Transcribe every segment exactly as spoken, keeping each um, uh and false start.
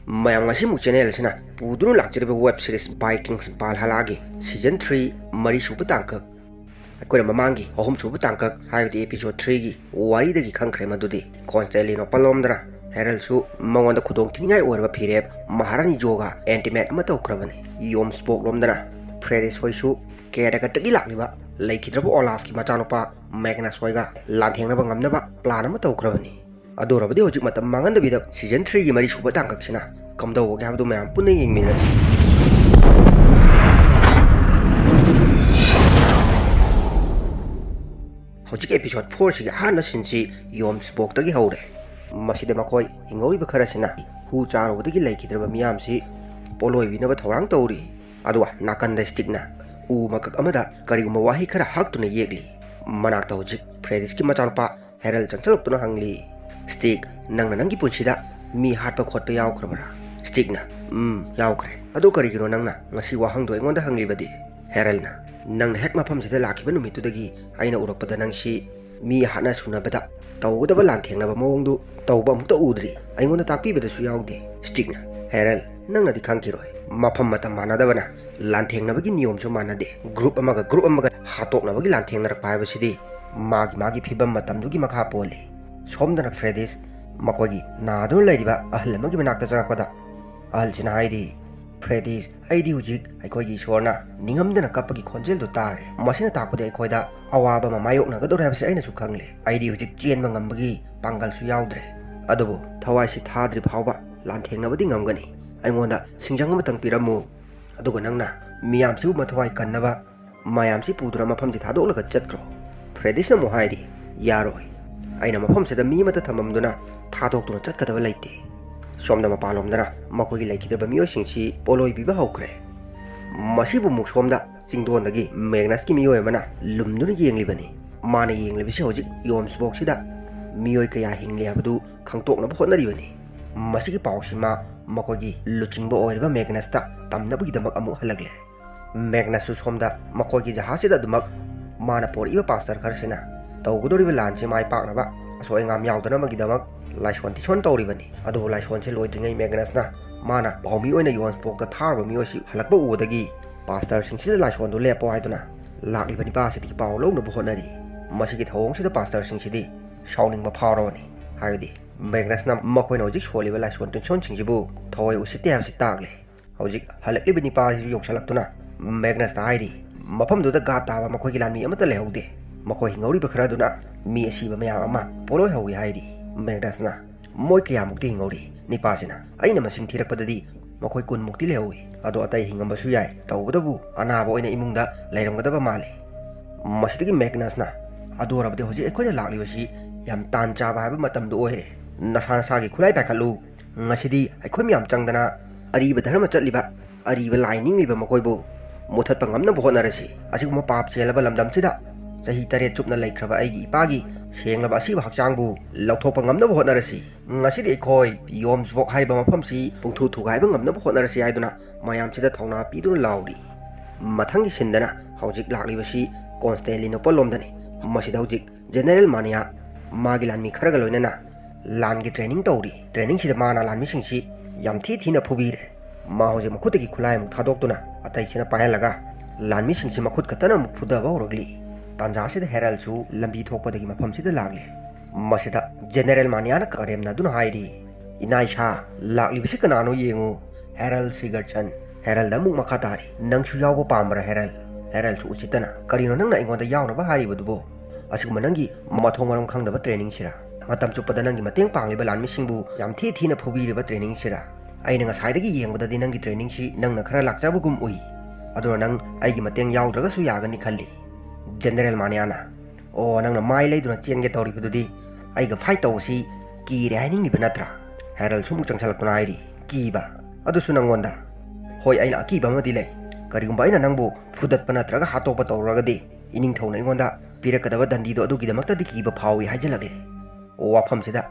ꯃꯌꯥꯝ, ꯉꯁꯤꯃꯨꯛ ꯆꯦꯅꯦꯜ ꯑꯁꯤꯅ ꯄꯨꯗꯨꯅ ꯂꯥꯛꯆꯔꯤꯕ ꯋꯦꯕ ꯁꯤꯔꯤꯁ ꯕꯥꯏꯀꯤꯡꯁ ꯚꯥꯜꯍꯥꯂꯥꯒꯤ ꯁꯤꯖꯟ ꯊ꯭ꯔꯤ ꯃꯔꯤꯁꯨꯕ ꯇꯥꯡꯀꯛ, ꯑꯩꯈꯣꯏꯅ ꯃꯃꯥꯡꯒꯤ ꯑꯍꯨꯝꯁꯨꯕ ꯇꯥꯡꯀꯛ, ꯍꯥꯏꯕꯗꯤ ꯑꯦꯄꯤꯁꯣꯗ ꯊ꯭ꯔꯤꯒꯤ ꯋꯥꯔꯤꯗꯒꯤ ꯈꯪꯈ꯭ꯔꯦ ꯃꯗꯨꯗꯤ ꯀꯣꯟꯁꯇꯦꯟꯇꯤꯅꯣꯄꯜ ꯂꯣꯝꯗꯅ ꯍꯦꯔꯜꯁꯨ ꯃꯉꯣꯟꯗ ꯈꯨꯗꯣꯡ ꯊꯤꯅꯤꯡꯉꯥꯏ ꯑꯣꯏꯔꯕ ꯐꯤꯔꯦꯞ ꯃꯍꯥꯔꯥꯅꯤ ꯖꯣꯒ ꯑꯦꯟꯇꯤꯃꯦꯠ ꯑꯃ ꯇꯧꯈ꯭ꯔꯕꯅꯤ꯫ ꯌꯣꯝꯁꯕꯣꯛ ꯂꯣꯝꯗꯅ ꯐ꯭ꯔꯦꯗꯤꯁ ꯍꯣꯏꯁꯨ ꯀꯦꯔꯒꯠꯇꯒꯤ ꯂꯥꯛꯂꯤꯕ ꯂꯩꯈꯤꯗ꯭ꯔꯕ ꯑꯣꯂꯥꯐꯀꯤ ꯃꯆꯥꯅꯨꯄꯥ ꯃꯦꯒꯅꯁ ꯍꯣꯏꯒ ꯂꯥꯟꯊꯦꯡꯅꯕ ꯉꯝꯅꯕ ꯄ꯭ꯂꯥꯟ ꯑꯃ ꯇꯧꯈ꯭ꯔꯕꯅꯤ꯫ ꯑꯗꯨ ꯑꯣꯏꯔꯕꯗꯤ ꯍꯧꯖꯤꯛ ꯃꯇꯝ ꯃꯥꯡꯍꯟꯗꯕꯤꯗ ꯁꯤꯖꯟ ꯊ꯭ꯔꯤꯒꯤ ꯃꯔꯤꯁꯨꯕ ꯇꯥꯡꯀꯛꯁꯤꯅ ꯀꯝꯗꯧꯕꯒꯦ ꯍꯥꯏꯕꯗꯨ ꯃꯌꯥꯝ ꯄꯨꯟꯅ ꯌꯦꯡꯃꯤꯟꯅꯔꯁꯤ꯫ ꯍꯧꯖꯤꯛ ꯑꯦꯄꯤꯁꯣꯗ ꯐꯣꯔꯁꯤꯒꯤ ꯑꯍꯥꯟꯕ ꯁꯤꯟꯁꯤ ꯌꯣꯝꯁꯕꯣꯛꯇꯒꯤ ꯍꯧꯔꯦ꯫ ꯃꯁꯤꯗ ꯃꯈꯣꯏ ꯍꯤꯡꯍꯧꯔꯤꯕ ꯈꯔꯁꯤꯅ ꯍꯨ ꯆꯥꯔꯨꯕꯗꯒꯤ ꯂꯩꯈꯤꯗ꯭ꯔꯕ ꯃꯤꯌꯥꯝꯁꯤ ꯄꯣꯠꯂꯣꯏꯕꯤꯅꯕ ꯊꯧꯔꯥꯡ ꯇꯧꯔꯤ꯫ ꯑꯗꯨꯒ ꯅꯥꯀꯟꯗ ꯁ꯭ꯇꯤꯛꯅ ꯎ ꯃꯀꯛ ꯑꯃꯗ ꯀꯔꯤꯒꯨꯝꯕ ꯋꯥꯍꯩ ꯈꯔ ꯍꯛꯇꯨꯅ ꯌꯦꯛꯂꯤ꯫ ꯃꯅꯥꯛꯇ ꯍꯧꯖꯤꯛ ꯐ꯭ꯔꯦꯗꯤꯁꯀꯤ ꯃꯆꯥꯅꯨꯄꯥ ꯍꯦꯔꯜ ꯆꯪꯁꯤꯜꯂꯛꯇꯨꯅ ꯍꯪꯂꯤ, "ꯁ꯭ꯇꯤꯛ, ꯅꯪꯅ ꯅꯪꯒꯤ ꯄꯨꯟꯁꯤꯗ ꯃꯤ ꯍꯥꯠꯄ ꯈꯣꯠꯄ ꯌꯥꯎꯈ꯭ꯔꯕ꯭ꯔꯥ?" ꯁ꯭ꯇꯤꯛꯅ, "ꯎꯝ, ꯌꯥꯎꯈ꯭ꯔꯦ꯫ ꯑꯗꯣ ꯀꯔꯤꯒꯤꯅꯣ ꯅꯪꯅ ꯉꯁꯤ ꯋꯥꯍꯪꯗꯣ ꯑꯩꯉꯣꯟꯗ ꯍꯪꯂꯤꯕꯗꯤ?" ꯍꯦꯔꯜꯅ, "ꯅꯪꯅ ꯍꯦꯛ ꯃꯐꯝꯁꯤꯗ ꯂꯥꯛꯈꯤꯕ ꯅꯨꯃꯤꯠꯇꯨꯗꯒꯤ ꯑꯩꯅ ꯎꯔꯛꯄꯗ ꯅꯪꯁꯤ ꯃꯤ ꯍꯥꯠꯅ ꯁꯨꯅꯕꯗ ꯇꯧꯒꯗꯕ ꯂꯥꯟꯊꯦꯡꯅꯕ ꯃꯑꯣꯡꯗꯨ ꯇꯧꯕ ꯑꯃꯨꯛꯇ ꯎꯗ꯭ꯔꯤ꯫ ꯑꯩꯉꯣꯟꯗ ꯇꯥꯛꯄꯤꯕꯗꯁꯨ ꯌꯥꯎꯗꯦ꯫" ꯁ꯭ꯇꯤꯛꯅ, "ꯍꯦꯔꯜ, ꯅꯪꯅꯗꯤ ꯈꯪꯈꯤꯔꯣꯏ꯫ ꯃꯐꯝ ꯃꯇꯝ ꯃꯥꯟꯅꯗꯕꯅ ꯂꯥꯟꯊꯦꯡꯅꯕꯒꯤ ꯅꯤꯌꯣꯝꯁꯨ ꯃꯥꯟꯅꯗꯦ꯫ ꯒ꯭ꯔꯨꯞ ꯑꯃꯒ ꯒ꯭ꯔꯨꯞ ꯑꯃꯒ ꯍꯥꯠꯇꯣꯛꯅꯕꯒꯤ ꯂꯥꯟꯊꯦꯡꯅꯔꯛꯄ ꯍꯥꯏꯕꯁꯤꯗꯤ ꯃꯥꯒꯤ ꯃꯥꯒꯤ ꯐꯤꯕꯝ ꯃꯇꯝꯗꯨꯒꯤ ꯃꯈꯥ ꯄꯣꯜꯂꯤ꯫" ꯁꯣꯝꯗꯅ ꯐ꯭ꯔꯦꯗꯤꯁ ꯃꯈꯣꯏꯒꯤ ꯅꯥꯗꯨꯅ ꯂꯩꯔꯤꯕ ꯑꯍꯜ ꯑꯃꯒꯤ ꯃꯅꯥꯛꯇ ꯆꯪꯉꯛꯄꯗ ꯑꯍꯜꯁꯤꯅ ꯍꯥꯏꯔꯤ, "ꯐ꯭ꯔꯦꯗꯤꯁ, ꯑꯩꯗꯤ ꯍꯧꯖꯤꯛ ꯑꯩꯈꯣꯏꯒꯤ ꯏꯁꯣꯔꯅ ꯅꯤꯡꯉꯝꯗꯅ ꯀꯞꯄꯒꯤ ꯈꯣꯟꯖꯦꯜꯗꯨ ꯇꯥꯔꯦ꯫ ꯃꯁꯤꯅ ꯇꯥꯛꯄꯗꯤ ꯑꯩꯈꯣꯏꯗ ꯑꯋꯥꯕ ꯑꯃ ꯃꯥꯌꯣꯛꯅꯒꯗꯧꯔꯦ ꯍꯥꯏꯕꯁꯤ ꯑꯩꯅꯁꯨ ꯈꯪꯂꯦ꯫ ꯑꯩꯗꯤ ꯍꯧꯖꯤꯛ ꯆꯦꯟꯕ ꯉꯝꯕꯒꯤ ꯄꯥꯡꯒꯜꯁꯨ ꯌꯥꯎꯗ꯭ꯔꯦ꯫ ꯑꯗꯨꯕꯨ ꯊꯋꯥꯏꯁꯤ ꯊꯥꯗ꯭ꯔꯤ ꯐꯥꯎꯕ ꯂꯥꯟꯊꯦꯡꯅꯕꯗꯤ ꯉꯝꯒꯅꯤ꯫ ꯑꯩꯉꯣꯟꯗ ꯁꯤꯡꯖꯪ ꯑꯃꯇꯪ ꯄꯤꯔꯝꯃꯨ꯫ ꯑꯗꯨꯒ ꯅꯪꯅ ꯃꯤꯌꯥꯝꯁꯤꯕꯨ ꯃꯊꯋꯥꯏ ꯀꯟꯅꯕ ꯃꯌꯥꯝꯁꯤ ꯄꯨꯗꯨꯅ ꯃꯐꯝꯁꯤ ꯊꯥꯗꯣꯛꯂꯒ ꯆꯠꯈ꯭ꯔꯣ꯫" ꯐ꯭ꯔꯦꯗꯤꯁꯅ ꯑꯃꯨꯛ ꯍꯥꯏꯔꯤ, "ꯌꯥꯔꯣꯏ꯫ ꯑꯩꯅ ꯃꯐꯝꯁꯤꯗ ꯃꯤ ꯑꯃꯠꯇ ꯊꯝꯃꯝꯗꯨꯅ ꯊꯥꯗꯣꯛꯇꯨꯅ ꯆꯠꯀꯗꯕ ꯂꯩꯇꯦ꯫" ꯁꯣꯝꯗ ꯃꯄꯥꯟꯂꯣꯝꯗꯅ ꯃꯈꯣꯏꯒꯤ ꯂꯩꯈꯤꯗ꯭ꯔꯕ ꯃꯤꯑꯣꯏꯁꯤꯡꯁꯤ ꯄꯣꯠꯂꯣꯏ ꯄꯤꯕ ꯍꯧꯈ꯭ꯔꯦ꯫ ꯃꯁꯤꯕꯨ ꯑꯃꯨꯛ ꯁꯣꯝꯗ ꯆꯤꯡꯗꯣꯟꯗꯒꯤ ꯃꯦꯒꯅꯁꯀꯤ ꯃꯤꯑꯣꯏ ꯑꯃꯅ ꯂꯨꯝꯗꯨꯅ ꯌꯦꯡꯂꯤꯕꯅꯤ꯫ ꯃꯥꯅ ꯌꯦꯡꯂꯤꯕꯁꯤ ꯍꯧꯖꯤꯛ ꯌꯣꯝꯁꯕꯣꯛꯁꯤꯗ ꯃꯤꯑꯣꯏ ꯀꯌꯥ ꯍꯤꯡꯂꯤ ꯍꯥꯏꯕꯗꯨ ꯈꯪꯇꯣꯛꯅꯕ ꯍꯣꯠꯅꯔꯤꯕꯅꯤ꯫ ꯃꯁꯤꯒꯤ ꯄꯥꯎꯁꯤ ꯃꯥ ꯃꯈꯣꯏꯒꯤ ꯂꯨꯆꯤꯡꯕ ꯑꯣꯏꯔꯤꯕ ꯃꯦꯒꯅꯁꯇ ꯇꯝꯅꯕꯒꯤꯗꯃꯛ ꯑꯃꯨꯛ ꯍꯜꯂꯛꯂꯦ꯫ ꯃꯦꯒꯅꯁꯁꯨ ꯁꯣꯝꯗ ꯃꯈꯣꯏꯒꯤ ꯖꯍꯥꯖꯁꯤꯗ ꯑꯗꯨꯃꯛ ꯃꯥꯅ ꯄꯣꯔꯛꯏꯕ ꯄꯥꯁꯇꯔ ꯈꯔꯁꯤꯅ ꯇꯧꯒꯗꯧꯔꯤꯕ ꯂꯥꯟꯁꯤ ꯃꯥꯏ ꯄꯥꯛꯅꯕ, ꯑꯁꯣꯏ ꯑꯉꯥꯝ ꯌꯥꯎꯗꯅꯕꯒꯤꯗꯃꯛ ꯂꯥꯏꯁꯣꯟ ꯇꯤꯁꯣꯟ ꯇꯧꯔꯤꯕꯅꯤ꯫ ꯑꯗꯨꯕꯨ ꯂꯥꯏꯁꯣꯟꯁꯦ ꯂꯣꯏꯗ꯭ꯔꯤꯉꯩ ꯃꯦꯒꯅꯁꯅ ꯃꯥꯅ ꯄꯥꯎꯃꯤ ꯑꯣꯏꯅ ꯌꯣꯍꯥꯟꯁꯕꯣꯔꯒꯇ ꯊꯥꯔꯨꯕ ꯃꯤꯑꯣꯏꯁꯤ ꯍꯜꯂꯛꯄ ꯎꯕꯗꯒꯤ ꯄꯥꯁꯇꯔꯁꯤꯡꯁꯤꯗ ꯂꯥꯏꯁꯣꯟꯗꯨ ꯂꯦꯞꯄꯣ ꯍꯥꯏꯗꯨꯅ ꯂꯥꯛꯂꯤꯕ ꯅꯤꯄꯥ ꯑꯁꯤꯗꯒꯤ ꯄꯥꯎ ꯂꯧꯅꯕ ꯍꯣꯠꯅꯔꯤ꯫ ꯃꯁꯤꯒꯤ ꯊꯧꯑꯣꯡꯁꯤꯗ ꯄꯥꯁꯇꯔꯁꯤꯡꯁꯤꯗꯤ ꯁꯥꯎꯅꯤꯡꯕ ꯐꯥꯎꯔꯕꯅꯤ꯫ ꯍꯥꯏꯕꯗꯤ ꯃꯦꯒꯅꯁꯅ ꯃꯈꯣꯏꯅ ꯍꯧꯖꯤꯛ ꯁꯣꯜꯂꯤꯕ ꯂꯥꯏꯁꯣꯟ ꯇꯤꯟꯁꯣꯟꯁꯤꯡꯁꯤꯕꯨ ꯊꯑꯣꯏ ꯎꯁꯤꯠꯇꯦ ꯍꯥꯏꯕꯁꯤ ꯇꯥꯛꯂꯦ꯫ ꯍꯧꯖꯤꯛ ꯍꯜꯂꯛꯂꯤꯕ ꯅꯤꯄꯥ ꯑꯁꯤꯁꯨ ꯌꯧꯁꯤꯜꯂꯛꯇꯨꯅ ꯃꯦꯒꯅꯁꯇ ꯍꯥꯏꯔꯤ, ꯃꯐꯝꯗꯨꯗ ꯒꯥꯠ ꯇꯥꯕ ꯃꯈꯣꯏꯒꯤ ꯂꯥꯟꯃꯤ ꯑꯃꯠꯇ ꯂꯩꯍꯧꯗꯦ꯫ ꯃꯈꯣꯏ ꯍꯤꯡꯍꯧꯔꯤꯕ ꯈꯔ ꯑꯗꯨꯅ ꯃꯤ ꯑꯁꯤꯕ ꯃꯌꯥꯝ ꯑꯃ ꯄꯣꯠꯂꯣꯏ ꯍꯧꯏ ꯍꯥꯏꯔꯤ꯫ ꯃꯦꯒꯅꯁꯅ ꯃꯣꯏ ꯀꯌꯥꯃꯨꯛꯇꯤ ꯍꯤꯡꯍꯧꯔꯤ? ꯅꯤꯄꯥꯁꯤꯅ ꯑꯩꯅ ꯃꯁꯤꯡ ꯊꯤꯔꯛꯄꯗꯗꯤ ꯃꯈꯣꯏ ꯀꯨꯟꯃꯨꯛꯇꯤ ꯂꯩꯍꯧꯏ꯫ ꯑꯗꯣ ꯑꯇꯩ ꯍꯤꯡꯉꯝꯕꯁꯨ ꯌꯥꯏ, ꯇꯧꯕꯇꯕꯨ ꯑꯅꯥꯕ ꯑꯣꯏꯅ ꯏꯃꯨꯡꯗ ꯂꯩꯔꯝꯒꯗꯕ ꯃꯥꯜꯂꯤ꯫ ꯃꯁꯤꯗꯒꯤ ꯃꯦꯒꯅꯁꯅ, ꯑꯗꯨ ꯑꯣꯏꯔꯕꯗꯤ ꯍꯧꯖꯤꯛ ꯑꯩꯈꯣꯏꯅ ꯂꯥꯛꯂꯤꯕꯁꯤ ꯌꯥꯝ ꯇꯥꯟ ꯆꯥꯕ ꯍꯥꯏꯕ ꯃꯇꯝꯗꯨ ꯑꯣꯏꯔꯦ꯫ ꯅꯁꯥ ꯅꯁꯥꯒꯤ ꯈꯨꯠꯂꯥꯏ ꯄꯥꯏꯈꯠꯂꯨ꯫ ꯉꯁꯤꯗꯤ ꯑꯩꯈꯣꯏ ꯃꯌꯥꯝ ꯆꯪꯗꯅ ꯑꯔꯤꯕ ꯙꯔꯃ ꯆꯠꯂꯤꯕ, ꯑꯔꯤꯕ ꯂꯥꯏ ꯅꯤꯡꯂꯤꯕ ꯃꯈꯣꯏꯕꯨ ꯃꯨꯊꯠꯄ ꯉꯝꯅꯕ ꯍꯣꯠꯅꯔꯁꯤ꯫ ꯑꯁꯤꯒꯨꯝꯕ ꯄꯥꯞ ꯆꯦꯜꯂꯕ ꯂꯝꯗꯝꯁꯤꯗ ꯆꯍꯤ ꯇꯔꯦꯠ ꯆꯨꯞꯅ ꯂꯩꯈ꯭ꯔꯕ ꯑꯩꯒꯤ ꯏꯄꯥꯒꯤ ꯁꯦꯡꯂꯕ ꯑꯁꯤꯕ ꯍꯛꯆꯥꯡꯕꯨ ꯂꯧꯊꯣꯛꯄ ꯉꯝꯅꯕ ꯍꯣꯠꯅꯔꯁꯤ꯫ ꯉꯁꯤꯗꯤ ꯑꯩꯈꯣꯏ ꯌꯣꯍꯥꯟꯁꯕꯣꯔꯒ ꯍꯥꯏꯔꯤꯕ ꯃꯐꯝꯁꯤ ꯄꯨꯡꯊꯨ ꯊꯨꯒꯥꯏꯕ ꯉꯝꯅꯕ ꯍꯣꯠꯅꯔꯁꯤ ꯍꯥꯏꯗꯨꯅ ꯃꯌꯥꯝꯁꯤꯗ ꯊꯧꯅꯥ ꯄꯤꯗꯨꯅ ꯂꯥꯎꯔꯤ꯫ ꯃꯊꯪꯒꯤ ꯁꯤꯟꯗꯅ ꯍꯧꯖꯤꯛ ꯂꯥꯛꯂꯤꯕꯁꯤ ꯀꯣꯟꯁꯇꯦꯟꯇꯤꯅꯣꯄꯜ ꯂꯣꯝꯗꯅꯤ꯫ ꯃꯁꯤꯗ ꯍꯧꯖꯤꯛ ꯖꯦꯅꯦꯔꯦꯜ ꯃꯥꯅꯤꯌꯥ ꯃꯥꯒꯤ ꯂꯥꯟꯃꯤ ꯈꯔꯒ ꯂꯣꯏꯅꯅ ꯂꯥꯟꯒꯤ ꯇ꯭ꯔꯦꯅꯤꯡ ꯇꯧꯔꯤ꯫ ꯇ꯭ꯔꯦꯅꯤꯡꯁꯤꯗ ꯃꯥꯅ ꯂꯥꯟꯃꯤꯁꯤꯡꯁꯤ ꯌꯥꯝ ꯊꯤ ꯊꯤꯅ ꯐꯨꯕꯤꯔꯦ꯫ ꯃꯥ ꯍꯧꯖꯤꯛ ꯃꯈꯨꯠꯇꯒꯤ ꯈꯨꯠꯂꯥꯏ ꯑꯃꯨꯛ ꯊꯥꯗꯣꯛꯇꯨꯅ ꯑꯇꯩꯁꯤꯅ ꯄꯥꯏꯍꯜꯂꯒ ꯂꯥꯟꯃꯤꯁꯤꯡꯁꯤ ꯃꯈꯨꯠ ꯈꯛꯇꯅ ꯑꯃꯨꯛ ꯐꯨꯗꯕ ꯍꯧꯔꯛꯂꯤ꯫ ꯇꯥꯟꯖꯥꯁꯤꯗ ꯍꯦꯔꯜꯁꯨ ꯂꯝꯕꯤ ꯊꯣꯛꯄꯗꯒꯤ ꯃꯐꯝꯁꯤꯗ ꯂꯥꯛꯂꯦ꯫ ꯃꯁꯤꯗ ꯖꯦꯅꯦꯔꯦꯜ ꯃꯥꯅꯤꯌꯥꯅ ꯀꯔꯦꯝꯅꯗꯨꯅ ꯍꯥꯏꯔꯤ, "ꯏꯅꯥ ꯏꯁꯥ, ꯂꯥꯛꯂꯤꯕꯁꯤ ꯀꯅꯥꯅꯣ ꯌꯦꯡꯉꯨ, ꯍꯦꯔꯜ ꯁꯤꯒꯔꯁꯟ꯫" ꯍꯦꯔꯜꯗ ꯑꯃꯨꯛ ꯃꯈꯥ ꯇꯥꯔꯤ, "ꯅꯪꯁꯨ ꯌꯥꯎꯕ ꯄꯥꯝꯕ꯭ꯔꯥ ꯍꯦꯔꯜ?" ꯍꯦꯔꯜꯁꯨ ꯎꯁꯤꯠꯇꯅ, "ꯀꯔꯤꯅꯣ ꯅꯪꯅ ꯑꯩꯉꯣꯟꯗ ꯌꯥꯎꯅꯕ ꯍꯥꯏꯔꯤꯕꯗꯨꯕꯣ? ꯑꯁꯤꯒꯨꯝꯕ ꯅꯪꯒꯤ ꯃꯊꯣꯡ ꯃꯔꯝ ꯈꯪꯗꯕ ꯇ꯭ꯔꯦꯅꯤꯡꯁꯤꯔꯥ? ꯃꯇꯝ ꯆꯨꯞꯄꯗ ꯅꯪꯒꯤ ꯃꯇꯦꯡ ꯄꯥꯡꯂꯤꯕ ꯂꯥꯟꯃꯤꯁꯤꯡꯕꯨ ꯌꯥꯝ ꯊꯤ ꯊꯤꯅ ꯐꯨꯕꯤꯔꯤꯕ ꯇ꯭ꯔꯦꯅꯤꯡꯁꯤꯔꯥ? ꯑꯩꯅ ꯉꯁꯥꯏꯗꯒꯤ ꯌꯦꯡꯕꯗꯗꯤ ꯅꯪꯒꯤ ꯇ꯭ꯔꯦꯅꯤꯡꯁꯤ ꯅꯪꯅ ꯈꯔ ꯂꯥꯛꯆꯕꯒꯨꯝ ꯎꯏ꯫ ꯑꯗꯨꯅ ꯅꯪ ꯑꯩꯒꯤ ꯃꯇꯦꯡ ꯌꯥꯎꯗ꯭ꯔꯒꯁꯨ ꯌꯥꯒꯅꯤ ꯈꯜꯂꯤ꯫" ꯖꯦꯅꯦꯔꯦꯜ ꯃꯥꯅꯤꯌꯥꯅ, "ꯑꯣ, ꯅꯪꯅ ꯃꯥꯏ ꯂꯩꯗꯨꯅ ꯆꯦꯟꯒꯦ ꯇꯧꯔꯤꯕꯗꯨꯗꯤ ꯑꯩꯒ ꯐꯥꯏꯠ ꯇꯧꯕꯁꯤ ꯀꯤꯔꯦ ꯍꯥꯏꯅꯤꯡꯉꯤꯕ ꯅꯠꯇ꯭ꯔꯥ?" ꯍꯦꯔꯜꯁꯨ ꯑꯃꯨꯛ ꯆꯪꯁꯜꯂꯛꯇꯨꯅ ꯍꯥꯏꯔꯤ, "ꯀꯤꯕ? ꯑꯗꯨꯁꯨ ꯅꯪꯉꯣꯟꯗ?" "ꯍꯣꯏ, ꯑꯩꯅ ꯑꯀꯤꯕ ꯑꯃꯗꯤ ꯂꯩ꯫ ꯀꯔꯤꯒꯨꯝꯕ ꯑꯩꯅ ꯅꯪꯕꯨ ꯐꯨꯗꯠꯄ ꯅꯠꯇ꯭ꯔꯒ ꯍꯥꯠꯇꯣꯛꯄ ꯇꯧꯔꯨꯔꯒꯗꯤ ꯏꯅꯤꯡꯊꯧꯅ ꯑꯩꯉꯣꯟꯗ ꯄꯤꯔꯛꯀꯗꯕ ꯗꯟꯗꯤꯗꯣ ꯑꯗꯨꯒꯤꯗꯃꯛꯇꯗꯤ ꯀꯤꯕ ꯐꯥꯎꯏ" ꯍꯥꯏꯖꯜꯂꯛꯂꯦ꯫ ꯋꯥꯐꯝꯁꯤꯗ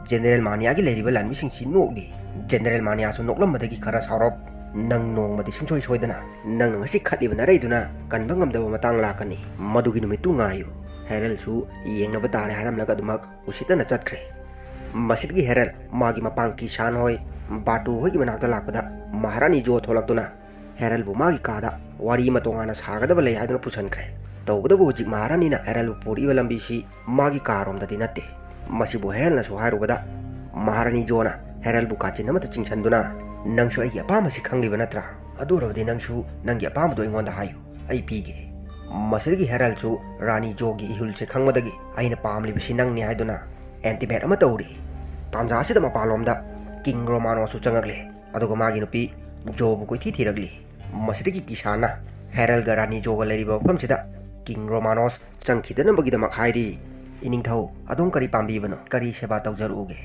ꯖꯦꯅꯦꯔꯦꯜ ꯃꯥꯅꯤꯌꯥꯒꯤ ꯂꯩꯔꯤꯕ ꯂꯥꯟꯃꯤꯁꯤꯡꯁꯤ ꯅꯣꯛꯂꯤ꯫ ꯖꯦꯅꯦꯔꯦꯜ ꯃꯥꯅꯤꯌꯥꯁꯨ ꯅꯣꯛꯂꯝꯕꯗꯒꯤ ꯈꯔ ꯁꯥꯎꯔꯞ, "ꯅꯪ ꯅꯣꯡꯃꯗꯤ ꯁꯨꯡꯁꯣꯏ ꯁꯣꯏꯗꯅ ꯅꯪꯅ ꯉꯁꯤ ꯈꯠꯂꯤꯕ ꯅꯔꯩꯗꯨꯅ ꯀꯟꯕ ꯉꯝꯗꯕ ꯃꯇꯥꯡ ꯂꯥꯛꯀꯅꯤ꯫ ꯃꯗꯨꯒꯤ ꯅꯨꯃꯤꯠꯇꯨ ꯉꯥꯏꯌꯨ꯫ ꯍꯦꯔꯜꯁꯨ ꯌꯦꯡꯅꯕ ꯇꯥꯔꯦ" ꯍꯥꯏꯔꯝꯂꯒ ꯑꯗꯨꯃꯛ ꯎꯁꯤꯠꯇꯅ ꯆꯠꯈ꯭ꯔꯦ꯫ ꯃꯁꯤꯗꯒꯤ ꯍꯦꯔꯜ ꯃꯥꯒꯤ ꯃꯄꯥꯡ ꯀꯤꯁꯥꯟ ꯍꯣꯏ, ꯕꯥꯇꯨ ꯍꯣꯏꯒꯤ ꯃꯅꯥꯛꯇ ꯂꯥꯛꯄꯗ ꯃꯍꯥꯔꯥꯅꯤ ꯖꯣ ꯊꯣꯛꯂꯛꯇꯨꯅ ꯍꯦꯔꯜꯕꯨ ꯃꯥꯒꯤ ꯀꯥꯗ ꯋꯥꯔꯤ ꯑꯃ ꯇꯣꯉꯥꯟꯅ ꯁꯥꯒꯗꯕ ꯂꯩ ꯍꯥꯏꯗꯨꯅ ꯄꯨꯁꯟꯈ꯭ꯔꯦ꯫ ꯇꯧꯕꯇꯕꯨ ꯍꯧꯖꯤꯛ ꯃꯍꯥꯔꯥꯅꯤꯅ ꯍꯦꯔꯜꯕꯨ ꯄꯨꯔꯛꯏꯕ ꯂꯝꯕꯤꯁꯤ ꯃꯥꯒꯤ ꯀꯥꯔꯣꯝꯗꯗꯤ ꯅꯠꯇꯦ꯫ ꯃꯁꯤꯕꯨ ꯍꯦꯔꯜꯅꯁꯨ ꯍꯥꯏꯔꯨꯕꯗ ꯃꯍꯥꯔꯥꯅꯤ ꯖꯣꯅ ꯍꯦꯔꯜꯕꯨ ꯀꯥꯆꯤꯟ ꯑꯃꯗ ꯆꯤꯡꯁꯤꯟꯗꯨꯅ, "ꯅꯪꯁꯨ ꯑꯩꯒꯤ ꯑꯄꯥꯝꯕꯁꯤ ꯈꯪꯂꯤꯕ ꯅꯠꯇ꯭ꯔꯥ? ꯑꯗꯨ ꯑꯣꯏꯔꯕꯗꯤ ꯅꯪꯁꯨ ꯅꯪꯒꯤ ꯑꯄꯥꯝꯕꯗꯨ ꯑꯩꯉꯣꯟꯗ ꯍꯥꯏꯌꯨ, ꯑꯩ ꯄꯤꯒꯦ"꯫ ꯃꯁꯤꯗꯒꯤ ꯍꯦꯔꯜꯁꯨ ꯔꯥꯅꯤ ꯖꯣꯒꯤ ꯏꯍꯨꯜꯁꯦ ꯈꯪꯕꯗꯒꯤ "ꯑꯩꯅ ꯄꯥꯝꯂꯤꯕꯁꯤ ꯅꯪꯅꯤ" ꯍꯥꯏꯗꯨꯅ ꯑꯦꯟꯇꯤꯃꯦꯠ ꯑꯃ ꯇꯧꯔꯤ꯫ ꯇꯥꯟꯖꯥ ꯑꯁꯤꯗ ꯃꯄꯥꯟꯂꯣꯝꯗ ꯀꯤꯡ ꯔꯣꯃꯥꯅꯣꯁꯁꯨ ꯆꯪꯉꯛꯂꯦ, ꯑꯗꯨꯒ ꯃꯥꯒꯤ ꯅꯨꯄꯤ ꯖꯣꯕꯨ ꯀꯣꯏꯊꯤ ꯊꯤꯔꯛꯂꯤ꯫ ꯃꯁꯤꯗꯒꯤ ꯀꯤꯁꯥꯟꯅ ꯍꯦꯔꯜꯒ ꯔꯥꯅꯤ ꯖꯣꯒ ꯂꯩꯔꯤꯕ ꯃꯐꯝꯁꯤꯗ ꯀꯤꯡ ꯔꯣꯃꯥꯅꯣꯁ ꯆꯪꯈꯤꯗꯅꯕꯒꯤꯗꯃꯛ ꯍꯥꯏꯔꯤ, "ꯏꯅꯤꯡꯊꯧ, ꯑꯗꯣꯝ ꯀꯔꯤ ꯄꯥꯝꯕꯤꯕꯅꯣ? ꯀꯔꯤ ꯁꯦꯕꯥ ꯇꯧꯖꯔꯛꯎꯒꯦ?"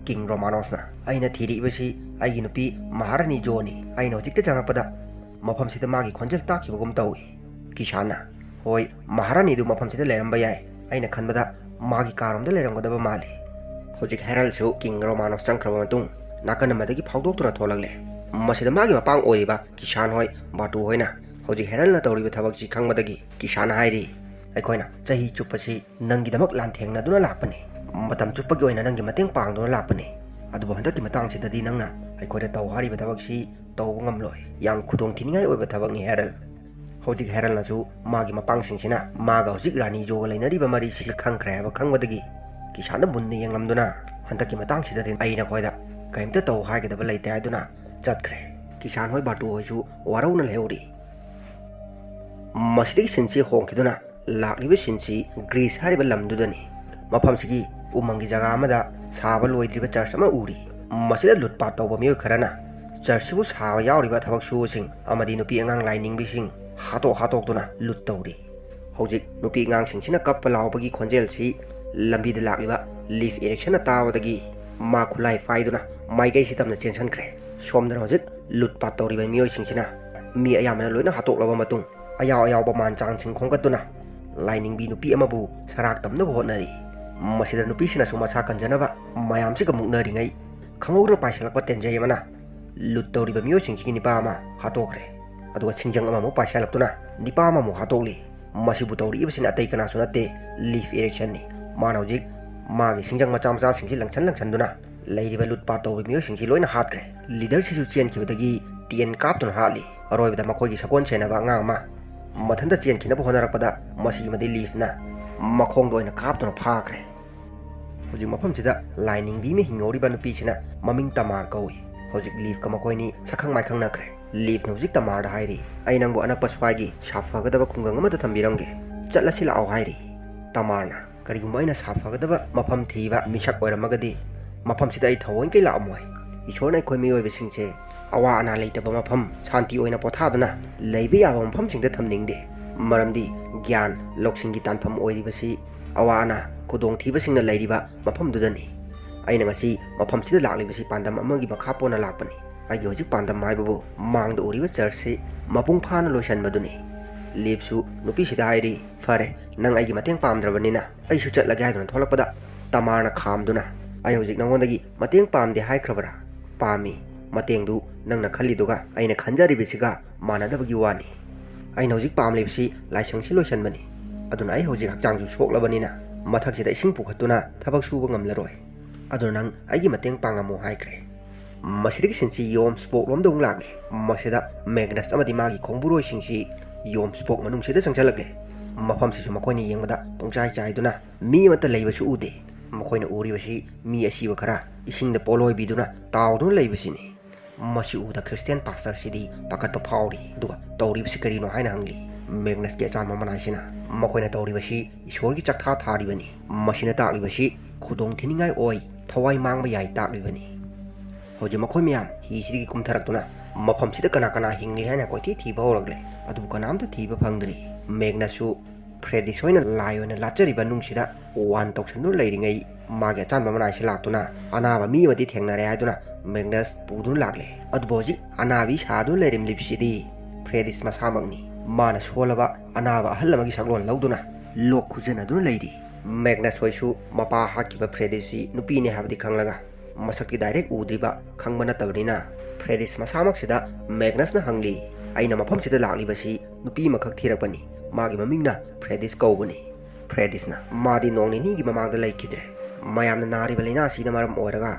ꯀꯤꯡ ꯔꯣꯃꯥꯅꯣꯁꯅ, "ꯑꯩꯅ ꯊꯤꯔꯛꯏꯕꯁꯤ ꯑꯩꯒꯤ ꯅꯨꯄꯤ ꯃꯍꯥꯔꯥꯅꯤ ꯖꯣꯅꯤ꯫ ꯑꯩꯅ ꯍꯧꯖꯤꯛꯇ ꯆꯪꯉꯛꯄꯗ ꯃꯐꯝꯁꯤꯗ ꯃꯥꯒꯤ ꯈꯣꯟꯖꯦꯜ ꯇꯥꯈꯤꯕꯒꯨꯝ ꯇꯧꯏ"꯫ ꯀꯤꯁꯥꯟꯅ, "ꯍꯣꯏ, ꯃꯍꯥꯔꯥꯅꯤꯗꯨ ꯃꯐꯝꯁꯤꯗ ꯂꯩꯔꯝꯕ ꯌꯥꯏ꯫ ꯑꯩꯅ ꯈꯟꯕꯗ ꯃꯥꯒꯤ ꯀꯥꯔꯣꯝꯗ ꯂꯩꯔꯝꯒꯗꯕ ꯃꯥꯜꯂꯤ"꯫ ꯍꯧꯖꯤꯛ ꯍꯦꯔꯜꯁꯨ ꯀꯤꯡ ꯔꯣꯃꯥꯅꯣꯁ ꯆꯪꯈ꯭ꯔꯕ ꯃꯇꯨꯡ ꯅꯥꯀꯟ ꯑꯃꯗꯒꯤ ꯐꯥꯎꯗꯣꯛꯇꯨꯅ ꯊꯣꯛꯂꯛꯂꯦ꯫ ꯃꯁꯤꯗ ꯃꯥꯒꯤ ꯃꯄꯥꯡ ꯑꯣꯏꯔꯤꯕ ꯀꯤꯁꯥꯟ ꯍꯣꯏ, ꯕꯥꯇꯨ ꯍꯣꯏꯅ ꯍꯧꯖꯤꯛ ꯍꯦꯔꯜꯅ ꯇꯧꯔꯤꯕ ꯊꯕꯛꯁꯤ ꯈꯪꯕꯗꯒꯤ ꯀꯤꯁꯥꯟꯅ ꯍꯥꯏꯔꯤ, "ꯑꯩꯈꯣꯏꯅ ꯆꯍꯤ ꯆꯨꯞꯄꯁꯤ ꯅꯪꯒꯤꯗꯃꯛ ꯂꯥꯟꯊꯦꯡꯅꯗꯨꯅ ꯂꯥꯛꯄꯅꯤ꯫ ꯃꯇꯝ ꯆꯨꯞꯄꯒꯤ ꯑꯣꯏꯅ ꯅꯪꯒꯤ ꯃꯇꯦꯡ ꯄꯥꯡꯗꯨꯅ ꯂꯥꯛꯄꯅꯤ꯫ ꯑꯗꯨꯕꯨ ꯍꯟꯗꯛꯀꯤ ꯃꯇꯥꯡꯁꯤꯗꯗꯤ ꯅꯪꯅ ꯑꯩꯈꯣꯏꯗ ꯇꯧ ꯍꯥꯏꯔꯤꯕ ꯊꯕꯛꯁꯤ ꯇꯧꯕ ꯉꯝꯂꯣꯏ꯫ ꯌꯥꯝ ꯈꯨꯗꯣꯡ ꯊꯤꯅꯤꯡꯉꯥꯏ ꯑꯣꯏꯕ ꯊꯕꯛꯅꯤ, ꯍꯦꯔꯜ"꯫ ꯍꯧꯖꯤꯛ ꯍꯦꯔꯜꯅꯁꯨ ꯃꯥꯒꯤ ꯃꯄꯥꯡꯁꯤꯡꯁꯤꯅ ꯃꯥꯒ ꯍꯧꯖꯤꯛ ꯔꯥꯅꯤ ꯖꯣꯒ ꯂꯩꯅꯔꯤꯕ ꯃꯔꯤꯁꯤ ꯈꯪꯈ꯭ꯔꯦ ꯍꯥꯏꯕ ꯈꯪꯕꯗꯒꯤ ꯀꯤꯁꯥꯟꯅ ꯃꯨꯟꯅ ꯌꯦꯡꯂꯝꯗꯨꯅ, "ꯍꯟꯗꯛꯀꯤ ꯃꯇꯥꯡꯁꯤꯗꯗꯤ ꯑꯩ ꯅꯈꯣꯏꯗ ꯀꯔꯤꯝꯇ ꯇꯧ ꯍꯥꯏꯒꯗꯕ ꯂꯩꯇꯦ" ꯍꯥꯏꯗꯨꯅ ꯆꯠꯈ꯭ꯔꯦ꯫ ꯀꯤꯁꯥꯟ ꯍꯣꯏ, ꯕꯥꯇꯨ ꯍꯣꯏꯁꯨ ꯋꯥꯔꯧꯅ ꯂꯩꯍꯧꯔꯤ꯫ ꯃꯁꯤꯗꯒꯤ ꯁꯤꯟꯁꯤ ꯍꯣꯡꯈꯤꯗꯨꯅ ꯂꯥꯛꯂꯤꯕ ꯁꯤꯟꯁꯤ ꯒ꯭ꯔꯤꯁ ꯍꯥꯏꯔꯤꯕ ꯂꯝꯗꯨꯗꯅꯤ꯫ ꯃꯐꯝꯁꯤꯒꯤ ꯎꯃꯪꯒꯤ ꯖꯒꯥ ꯑꯃꯗ ꯁꯥꯕ ꯂꯣꯏꯗ꯭ꯔꯤꯕ ꯆꯔꯆ ꯑꯃ ꯎꯔꯤ꯫ ꯃꯁꯤꯗ ꯂꯨꯠꯄꯥꯠ ꯇꯧꯕ ꯃꯤꯑꯣꯏ ꯈꯔꯅ ꯆꯔꯆꯁꯤꯕꯨ ꯁꯥꯕ ꯌꯥꯎꯔꯤꯕ ꯊꯕꯛ ꯁꯨꯕꯁꯤꯡ ꯑꯃꯗꯤ ꯅꯨꯄꯤ ꯑꯉꯥꯡ ꯂꯥꯏꯅꯤꯡꯕꯤꯁꯤꯡ ꯍꯥꯠꯇꯣꯛ ꯍꯥꯠꯇꯣꯛꯇꯨꯅ ꯂꯨꯠ ꯇꯧꯔꯤ꯫ ꯍꯧꯖꯤꯛ ꯅꯨꯄꯤ ꯑꯉꯥꯡꯁꯤꯡꯁꯤꯅ ꯀꯞꯄ ꯂꯥꯎꯕꯒꯤ ꯈꯣꯟꯖꯦꯜꯁꯤ ꯂꯝꯕꯤꯗ ꯂꯥꯛꯂꯤꯕ ꯂꯤꯐ ꯏꯔꯤꯛꯁꯟꯅ ꯇꯥꯕꯗꯒꯤ ꯃꯥ ꯈꯨꯠꯂꯥꯏ ꯄꯥꯏꯗꯨꯅ ꯃꯥꯏꯀꯩꯁꯤ ꯇꯝꯅ ꯆꯦꯟꯁꯤꯟꯈ꯭ꯔꯦ꯫ ꯁꯣꯝꯗꯅ ꯍꯧꯖꯤꯛ ꯂꯨꯠꯄꯥꯠ ꯇꯧꯔꯤꯕ ꯃꯤꯑꯣꯏꯁꯤꯡꯁꯤꯅ ꯃꯤ ꯑꯌꯥꯝꯕꯅ ꯂꯣꯏꯅ ꯍꯥꯠꯇꯣꯛꯂꯕ ꯃꯇꯨꯡ, ꯑꯌꯥꯎ ꯑꯌꯥꯎꯕ ꯃꯥꯟ ꯆꯥꯡꯁꯤꯡ ꯈꯣꯝꯒꯠꯇꯨꯅ ꯂꯥꯏꯅꯤꯡꯕꯤ ꯅꯨꯄꯤ ꯑꯃꯕꯨ ꯁꯔꯥꯛ ꯇꯝꯅꯕ ꯍꯣꯠꯅꯔꯤ꯫ ꯃꯁꯤꯗ ꯅꯨꯄꯤꯁꯤꯅꯁꯨ ꯃꯁꯥ ꯀꯟꯖꯅꯕ ꯃꯌꯥꯝꯁꯤꯒ ꯃꯨꯛꯅꯔꯤꯉꯩ, ꯈꯪꯍꯧꯗꯅ ꯄꯥꯏꯁꯤꯜꯂꯛꯄ ꯇꯦꯟꯖꯩ ꯑꯃꯅ ꯂꯨꯠ ꯇꯧꯔꯤꯕ ꯃꯤꯑꯣꯏꯁꯤꯡꯁꯤꯒꯤ ꯅꯤꯄꯥ ꯑꯃ ꯍꯥꯠꯇꯣꯛꯈ꯭ꯔꯦ꯫ ꯑꯗꯨꯒ ꯁꯤꯡꯖꯪ ꯑꯃꯃꯨꯛ ꯄꯥꯏꯁꯤꯜꯂꯛꯇꯨꯅ ꯅꯤꯄꯥ ꯑꯃꯃꯨꯛ ꯍꯥꯠꯇꯣꯛꯂꯤ꯫ ꯃꯁꯤꯕꯨ ꯇꯧꯔꯛꯏꯕꯁꯤꯅ ꯑꯇꯩ ꯀꯅꯥꯁꯨ ꯅꯠꯇꯦ, ꯂꯤꯐ ꯏꯔꯤꯛꯁꯟꯅꯤ꯫ ꯃꯥꯅ ꯍꯧꯖꯤꯛ ꯃꯥꯒꯤ ꯁꯤꯡꯖꯪ ꯃꯆꯥ ꯃꯆꯥꯁꯤꯡꯁꯤ ꯂꯪꯁꯟ ꯂꯪꯁꯟꯗꯨꯅ ꯂꯩꯔꯤꯕ ꯂꯨꯠꯄꯥꯠ ꯇꯧꯔꯤꯕ ꯃꯤꯑꯣꯏꯁꯤꯡꯁꯤ ꯂꯣꯏꯅ ꯍꯥꯠꯈ꯭ꯔꯦ꯫ ꯂꯤꯗꯔꯁꯤꯁꯨ ꯆꯦꯟꯈꯤꯕꯗꯒꯤ ꯇꯦꯟ ꯀꯥꯞꯇꯨꯅ ꯍꯥꯠꯂꯤ꯫ ꯑꯔꯣꯏꯕꯗ ꯃꯈꯣꯏꯒꯤ ꯁꯒꯣꯜ ꯁꯦꯟꯅꯕ ꯑꯉꯥꯡ ꯑꯃ ꯃꯊꯟꯇ ꯆꯦꯟꯈꯤꯅꯕ ꯍꯣꯠꯅꯔꯛꯄꯗ ꯃꯁꯤꯃꯗꯤ ꯂꯤꯐꯅ ꯃꯈꯣꯡꯗ ꯑꯣꯏꯅ ꯀꯥꯞꯇꯨꯅ ꯐꯥꯈ꯭ꯔꯦ꯫ ꯍꯧꯖꯤꯛ ꯃꯐꯝꯁꯤꯗ ꯂꯥꯏꯅꯤꯡꯕꯤ ꯑꯃ ꯍꯤꯡꯍꯧꯔꯤꯕ ꯅꯨꯄꯤꯁꯤꯅ ꯃꯃꯤꯡ ꯇꯃꯥꯔ ꯀꯧꯏ꯫ ꯍꯧꯖꯤꯛ ꯂꯤꯐꯀ ꯃꯈꯣꯏꯅꯤ ꯁꯛꯈꯪ ꯃꯥꯏꯈꯪꯅꯈ꯭ꯔꯦ꯫ ꯂꯤꯐꯅ ꯍꯧꯖꯤꯛ ꯇꯃꯥꯔꯗ ꯍꯥꯏꯔꯤ, "ꯑꯩ ꯅꯪꯕꯨ ꯑꯅꯛꯄ ꯁ꯭ꯋꯥꯏꯒꯤ ꯁꯥꯐꯒꯗꯕ ꯈꯨꯡꯒꯪ ꯑꯃꯗ ꯊꯝꯕꯤꯔꯝꯒꯦ, ꯆꯠꯂꯁꯤ ꯂꯥꯛꯑꯣ" ꯍꯥꯏꯔꯤ꯫ ꯇꯃꯥꯔꯅ, "ꯀꯔꯤꯒꯨꯝꯕ ꯑꯩꯅ ꯁꯥꯐꯒꯗꯕ ꯃꯐꯝ ꯊꯤꯕ ꯃꯤꯁꯛ ꯑꯣꯏꯔꯝꯃꯒꯗꯤ ꯃꯐꯝꯁꯤꯗ ꯑꯩ ꯊꯑꯣꯏꯅ ꯂꯥꯛꯑꯝꯃꯣꯏ꯫ ꯏꯁꯣꯔꯅ ꯑꯩꯈꯣꯏ ꯃꯤꯑꯣꯏꯕꯁꯤꯡꯁꯦ ꯑꯋꯥ ꯑꯅꯥ ꯂꯩꯇꯕ ꯃꯐꯝ, ꯁꯥꯟꯇꯤ ꯑꯣꯏꯅ ꯄꯣꯊꯥꯗꯨꯅ ꯂꯩꯕ ꯌꯥꯕ ꯃꯐꯝꯁꯤꯡꯗ ꯊꯝꯅꯤꯡꯗꯦ꯫ ꯃꯔꯝꯗꯤ ꯒ꯭ꯌꯥꯟ ꯂꯧꯁꯤꯡꯒꯤ ꯇꯥꯟꯐꯝ ꯑꯣꯏꯔꯤꯕꯁꯤ ꯑꯋꯥ ꯑꯅꯥ ꯈꯨꯗꯣꯡꯊꯤꯕꯁꯤꯡꯅ ꯂꯩꯔꯤꯕ ꯃꯐꯝꯗꯨꯗꯅꯤ꯫ ꯑꯩꯅ ꯉꯁꯤ ꯃꯐꯝꯁꯤꯗ ꯂꯥꯛꯂꯤꯕꯁꯤ ꯄꯥꯟꯗꯝ ꯑꯃꯒꯤ ꯃꯈꯥ ꯄꯣꯟꯅ ꯂꯥꯛꯄꯅꯤ꯫ ꯑꯩꯒꯤ ꯍꯧꯖꯤꯛ ꯄꯥꯟꯗꯝ ꯍꯥꯏꯕꯕꯨ ꯃꯥꯡꯗ ꯎꯔꯤꯕ ꯆꯔꯆꯁꯤ ꯃꯄꯨꯡ ꯐꯥꯅ ꯂꯣꯏꯁꯤꯟꯕꯗꯨꯅꯤ"꯫ ꯂꯤꯞꯁꯨ ꯅꯨꯄꯤꯁꯤꯗ ꯍꯥꯏꯔꯤ, "ꯐꯔꯦ, ꯅꯪ ꯑꯩꯒꯤ ꯃꯇꯦꯡ ꯄꯥꯝꯗ꯭ꯔꯕꯅꯤꯅ ꯑꯩꯁꯨ ꯆꯠꯂꯒꯦ" ꯍꯥꯏꯗꯨꯅ ꯊꯣꯛꯂꯛꯄꯗ ꯇꯃꯥꯔꯅ ꯈꯥꯝꯗꯨꯅ, "ꯑꯩ ꯍꯧꯖꯤꯛ ꯅꯉꯣꯟꯗꯒꯤ ꯃꯇꯦꯡ ꯄꯥꯝꯗꯦ ꯍꯥꯏꯈ꯭ꯔꯕ꯭ꯔꯥ? ꯄꯥꯝꯃꯤ꯫ ꯃꯇꯦꯡꯗꯨ ꯅꯪꯅ ꯈꯜꯂꯤꯗꯨꯒ ꯑꯩꯅ ꯈꯟꯖꯔꯤꯕꯁꯤꯒ ꯃꯥꯟꯅꯗꯕꯒꯤ ꯋꯥꯅꯤ꯫ ꯑꯩꯅ ꯍꯧꯖꯤꯛ ꯄꯥꯝꯂꯤꯕꯁꯤ ꯂꯥꯏꯁꯪꯁꯤ ꯂꯣꯏꯁꯤꯟꯕꯅꯤ꯫ ꯑꯗꯨꯅ ꯑꯩ ꯍꯧꯖꯤꯛ ꯍꯛꯆꯥꯡꯁꯨ ꯁꯣꯛꯂꯕꯅꯤꯅ ꯃꯊꯛꯁꯤꯗ ꯏꯁꯤꯡ ꯄꯨꯈꯠꯇꯨꯅ ꯊꯕꯛ ꯁꯨꯕ ꯉꯝꯂꯔꯣꯏ꯫ ꯑꯗꯨꯅ ꯅꯪ ꯑꯩꯒꯤ ꯃꯇꯦꯡ ꯄꯥꯡꯉꯝꯃꯨ" ꯍꯥꯏꯈ꯭ꯔꯦ꯫ ꯃꯁꯤꯗꯒꯤ ꯁꯤꯟꯁꯤ ꯌꯣꯝ ꯁ꯭ꯄꯣꯛ ꯂꯣꯝꯗ ꯑꯃꯨꯛ ꯂꯥꯛꯂꯦ꯫ ꯃꯁꯤꯗ ꯃꯦꯒꯅꯁ ꯑꯃꯗꯤ ꯃꯥꯒꯤ ꯈꯣꯡꯕꯨꯔꯣꯏꯁꯤꯡꯁꯤ ꯌꯣꯝ ꯁ꯭ꯄꯣꯛ ꯃꯅꯨꯡꯁꯤꯗ ꯆꯪꯁꯤꯜꯂꯛꯂꯦ꯫ ꯃꯐꯝꯁꯤꯁꯨ ꯃꯈꯣꯏꯅ ꯌꯦꯡꯕꯗ ꯄꯨꯡꯆꯥꯏ ꯆꯥꯏꯗꯨꯅ ꯃꯤ ꯑꯃꯠꯇ ꯂꯩꯕꯁꯨ ꯎꯗꯦ꯫ ꯃꯈꯣꯏꯅ ꯎꯔꯤꯕꯁꯤ ꯃꯤ ꯑꯁꯤꯕ ꯈꯔ ꯏꯁꯤꯡꯗ ꯄꯣꯠꯂꯣꯏꯕꯤꯗꯨꯅ ꯇꯥꯎꯗꯨꯅ ꯂꯩꯕꯁꯤꯅꯤ꯫ ꯃꯁꯤ ꯎꯕꯗ ꯈ꯭ꯔꯤꯁꯇꯤꯌꯥꯟ ꯄꯥꯁꯇꯔꯁꯤꯗꯤ ꯄꯥꯈꯠꯄ ꯐꯥꯎꯔꯤ, ꯑꯗꯨꯒ "ꯇꯧꯔꯤꯕꯁꯤ ꯀꯔꯤꯅꯣ?" ꯍꯥꯏꯅ ꯍꯪꯂꯤ꯫ ꯃꯦꯒꯅꯁꯀꯤ ꯑꯆꯥꯟꯕ ꯃꯅꯥꯏꯁꯤꯅ, "ꯃꯈꯣꯏꯅ ꯇꯧꯔꯤꯕꯁꯤ ꯏꯁꯣꯔꯒꯤ ꯆꯥꯛꯊꯥ ꯊꯥꯔꯤꯕꯅꯤ꯫ ꯃꯁꯤꯅ ꯇꯥꯛꯂꯤꯕꯁꯤ ꯈꯨꯗꯣꯡ ꯊꯤꯅꯤꯡꯉꯥꯏ ꯑꯣꯏ, ꯊꯋꯥꯏ ꯃꯥꯡꯕ ꯌꯥꯏ ꯇꯥꯛꯂꯤꯕꯅꯤ"꯫ ꯍꯧꯖꯤꯛ ꯃꯈꯣꯏ ꯃꯌꯥꯝ ꯍꯤꯁꯤꯗꯒꯤ ꯀꯨꯝꯊꯔꯛꯇꯨꯅ ꯃꯐꯝꯁꯤꯗ ꯀꯅꯥ ꯀꯅꯥ ꯍꯤꯡꯂꯤ ꯍꯥꯏꯅ ꯀꯣꯏꯊꯤ ꯊꯤꯕ ꯍꯧꯔꯛꯂꯦ꯫ ꯑꯗꯨꯕꯨ ꯀꯅꯥꯝꯇ ꯊꯤꯕ ꯐꯪꯗ꯭ꯔꯤ꯫ ꯃꯦꯒꯅꯁꯁꯨ ꯐ꯭ꯔꯦꯗꯤꯁ ꯍꯣꯏꯅ ꯂꯥꯏ ꯑꯣꯏꯅ ꯂꯥꯠꯆꯔꯤꯕ ꯅꯨꯡꯁꯤꯗ ꯋꯥꯟ ꯇꯧꯁꯟꯗꯨꯅ ꯂꯩꯔꯤꯉꯩ ꯃꯥꯒꯤ ꯑꯆꯥꯟꯕ ꯃꯅꯥꯏꯁꯤ ꯂꯥꯛꯇꯨꯅ ꯑꯅꯥꯕ ꯃꯤ ꯑꯃꯗꯤ ꯊꯦꯡꯅꯔꯦ ꯍꯥꯏꯗꯨꯅ ꯃꯦꯒꯅꯁ ꯄꯨꯗꯨꯅ ꯂꯥꯛꯂꯦ꯫ ꯑꯗꯨꯕꯨ ꯍꯧꯖꯤꯛ ꯑꯅꯥꯕꯤ ꯁꯥꯗꯨꯅ ꯂꯩꯔꯝꯂꯤꯕꯁꯤꯗꯤ ꯐ꯭ꯔꯦꯗꯤꯁ ꯃꯁꯥꯃꯛꯅꯤ꯫ ꯃꯥꯅ ꯁꯣꯜꯂꯕ ꯑꯅꯥꯕ ꯑꯍꯜ ꯑꯃꯒꯤ ꯁꯛꯂꯣꯟ ꯂꯧꯗꯨꯅ ꯂꯣꯛ ꯈꯨꯖꯟꯅꯗꯨꯅ ꯂꯩꯔꯤ꯫ ꯃꯦꯒꯅꯁ ꯍꯣꯏꯁꯨ ꯃꯄꯥ ꯍꯥꯠꯈꯤꯕ ꯐ꯭ꯔꯦꯗꯤꯁꯁꯤ ꯅꯨꯄꯤꯅꯤ ꯍꯥꯏꯕꯗꯤ ꯈꯪꯂꯒ ꯃꯁꯛꯇꯤ ꯗꯥꯏꯔꯦꯛ ꯎꯗ꯭ꯔꯤꯕ, ꯈꯪꯕ ꯅꯠꯇꯕꯅꯤꯅ ꯐ꯭ꯔꯦꯗꯤꯁ ꯃꯁꯥꯃꯛꯁꯤꯗ ꯃꯦꯒꯅꯁꯅ ꯍꯪꯂꯤ, "ꯑꯩꯅ ꯃꯐꯝꯁꯤꯗ ꯂꯥꯛꯂꯤꯕꯁꯤ ꯅꯨꯄꯤ ꯑꯃꯈꯛ ꯊꯤꯔꯛꯄꯅꯤ꯫ ꯃꯥꯒꯤ ꯃꯃꯤꯡꯅ ꯐ꯭ꯔꯦꯗꯤꯁ ꯀꯧꯕꯅꯤ꯫ ꯐ꯭ꯔꯦꯗꯤꯁꯅ ꯃꯥꯗꯤ ꯅꯣꯡ ꯅꯤꯅꯤꯒꯤ ꯃꯃꯥꯡꯗ ꯂꯩꯈꯤꯗ꯭ꯔꯦ꯫ ꯃꯌꯥꯝꯅ ꯅꯥꯔꯤꯕ ꯂꯥꯏꯅꯥ ꯑꯁꯤꯅ ꯃꯔꯝ ꯑꯣꯏꯔꯒ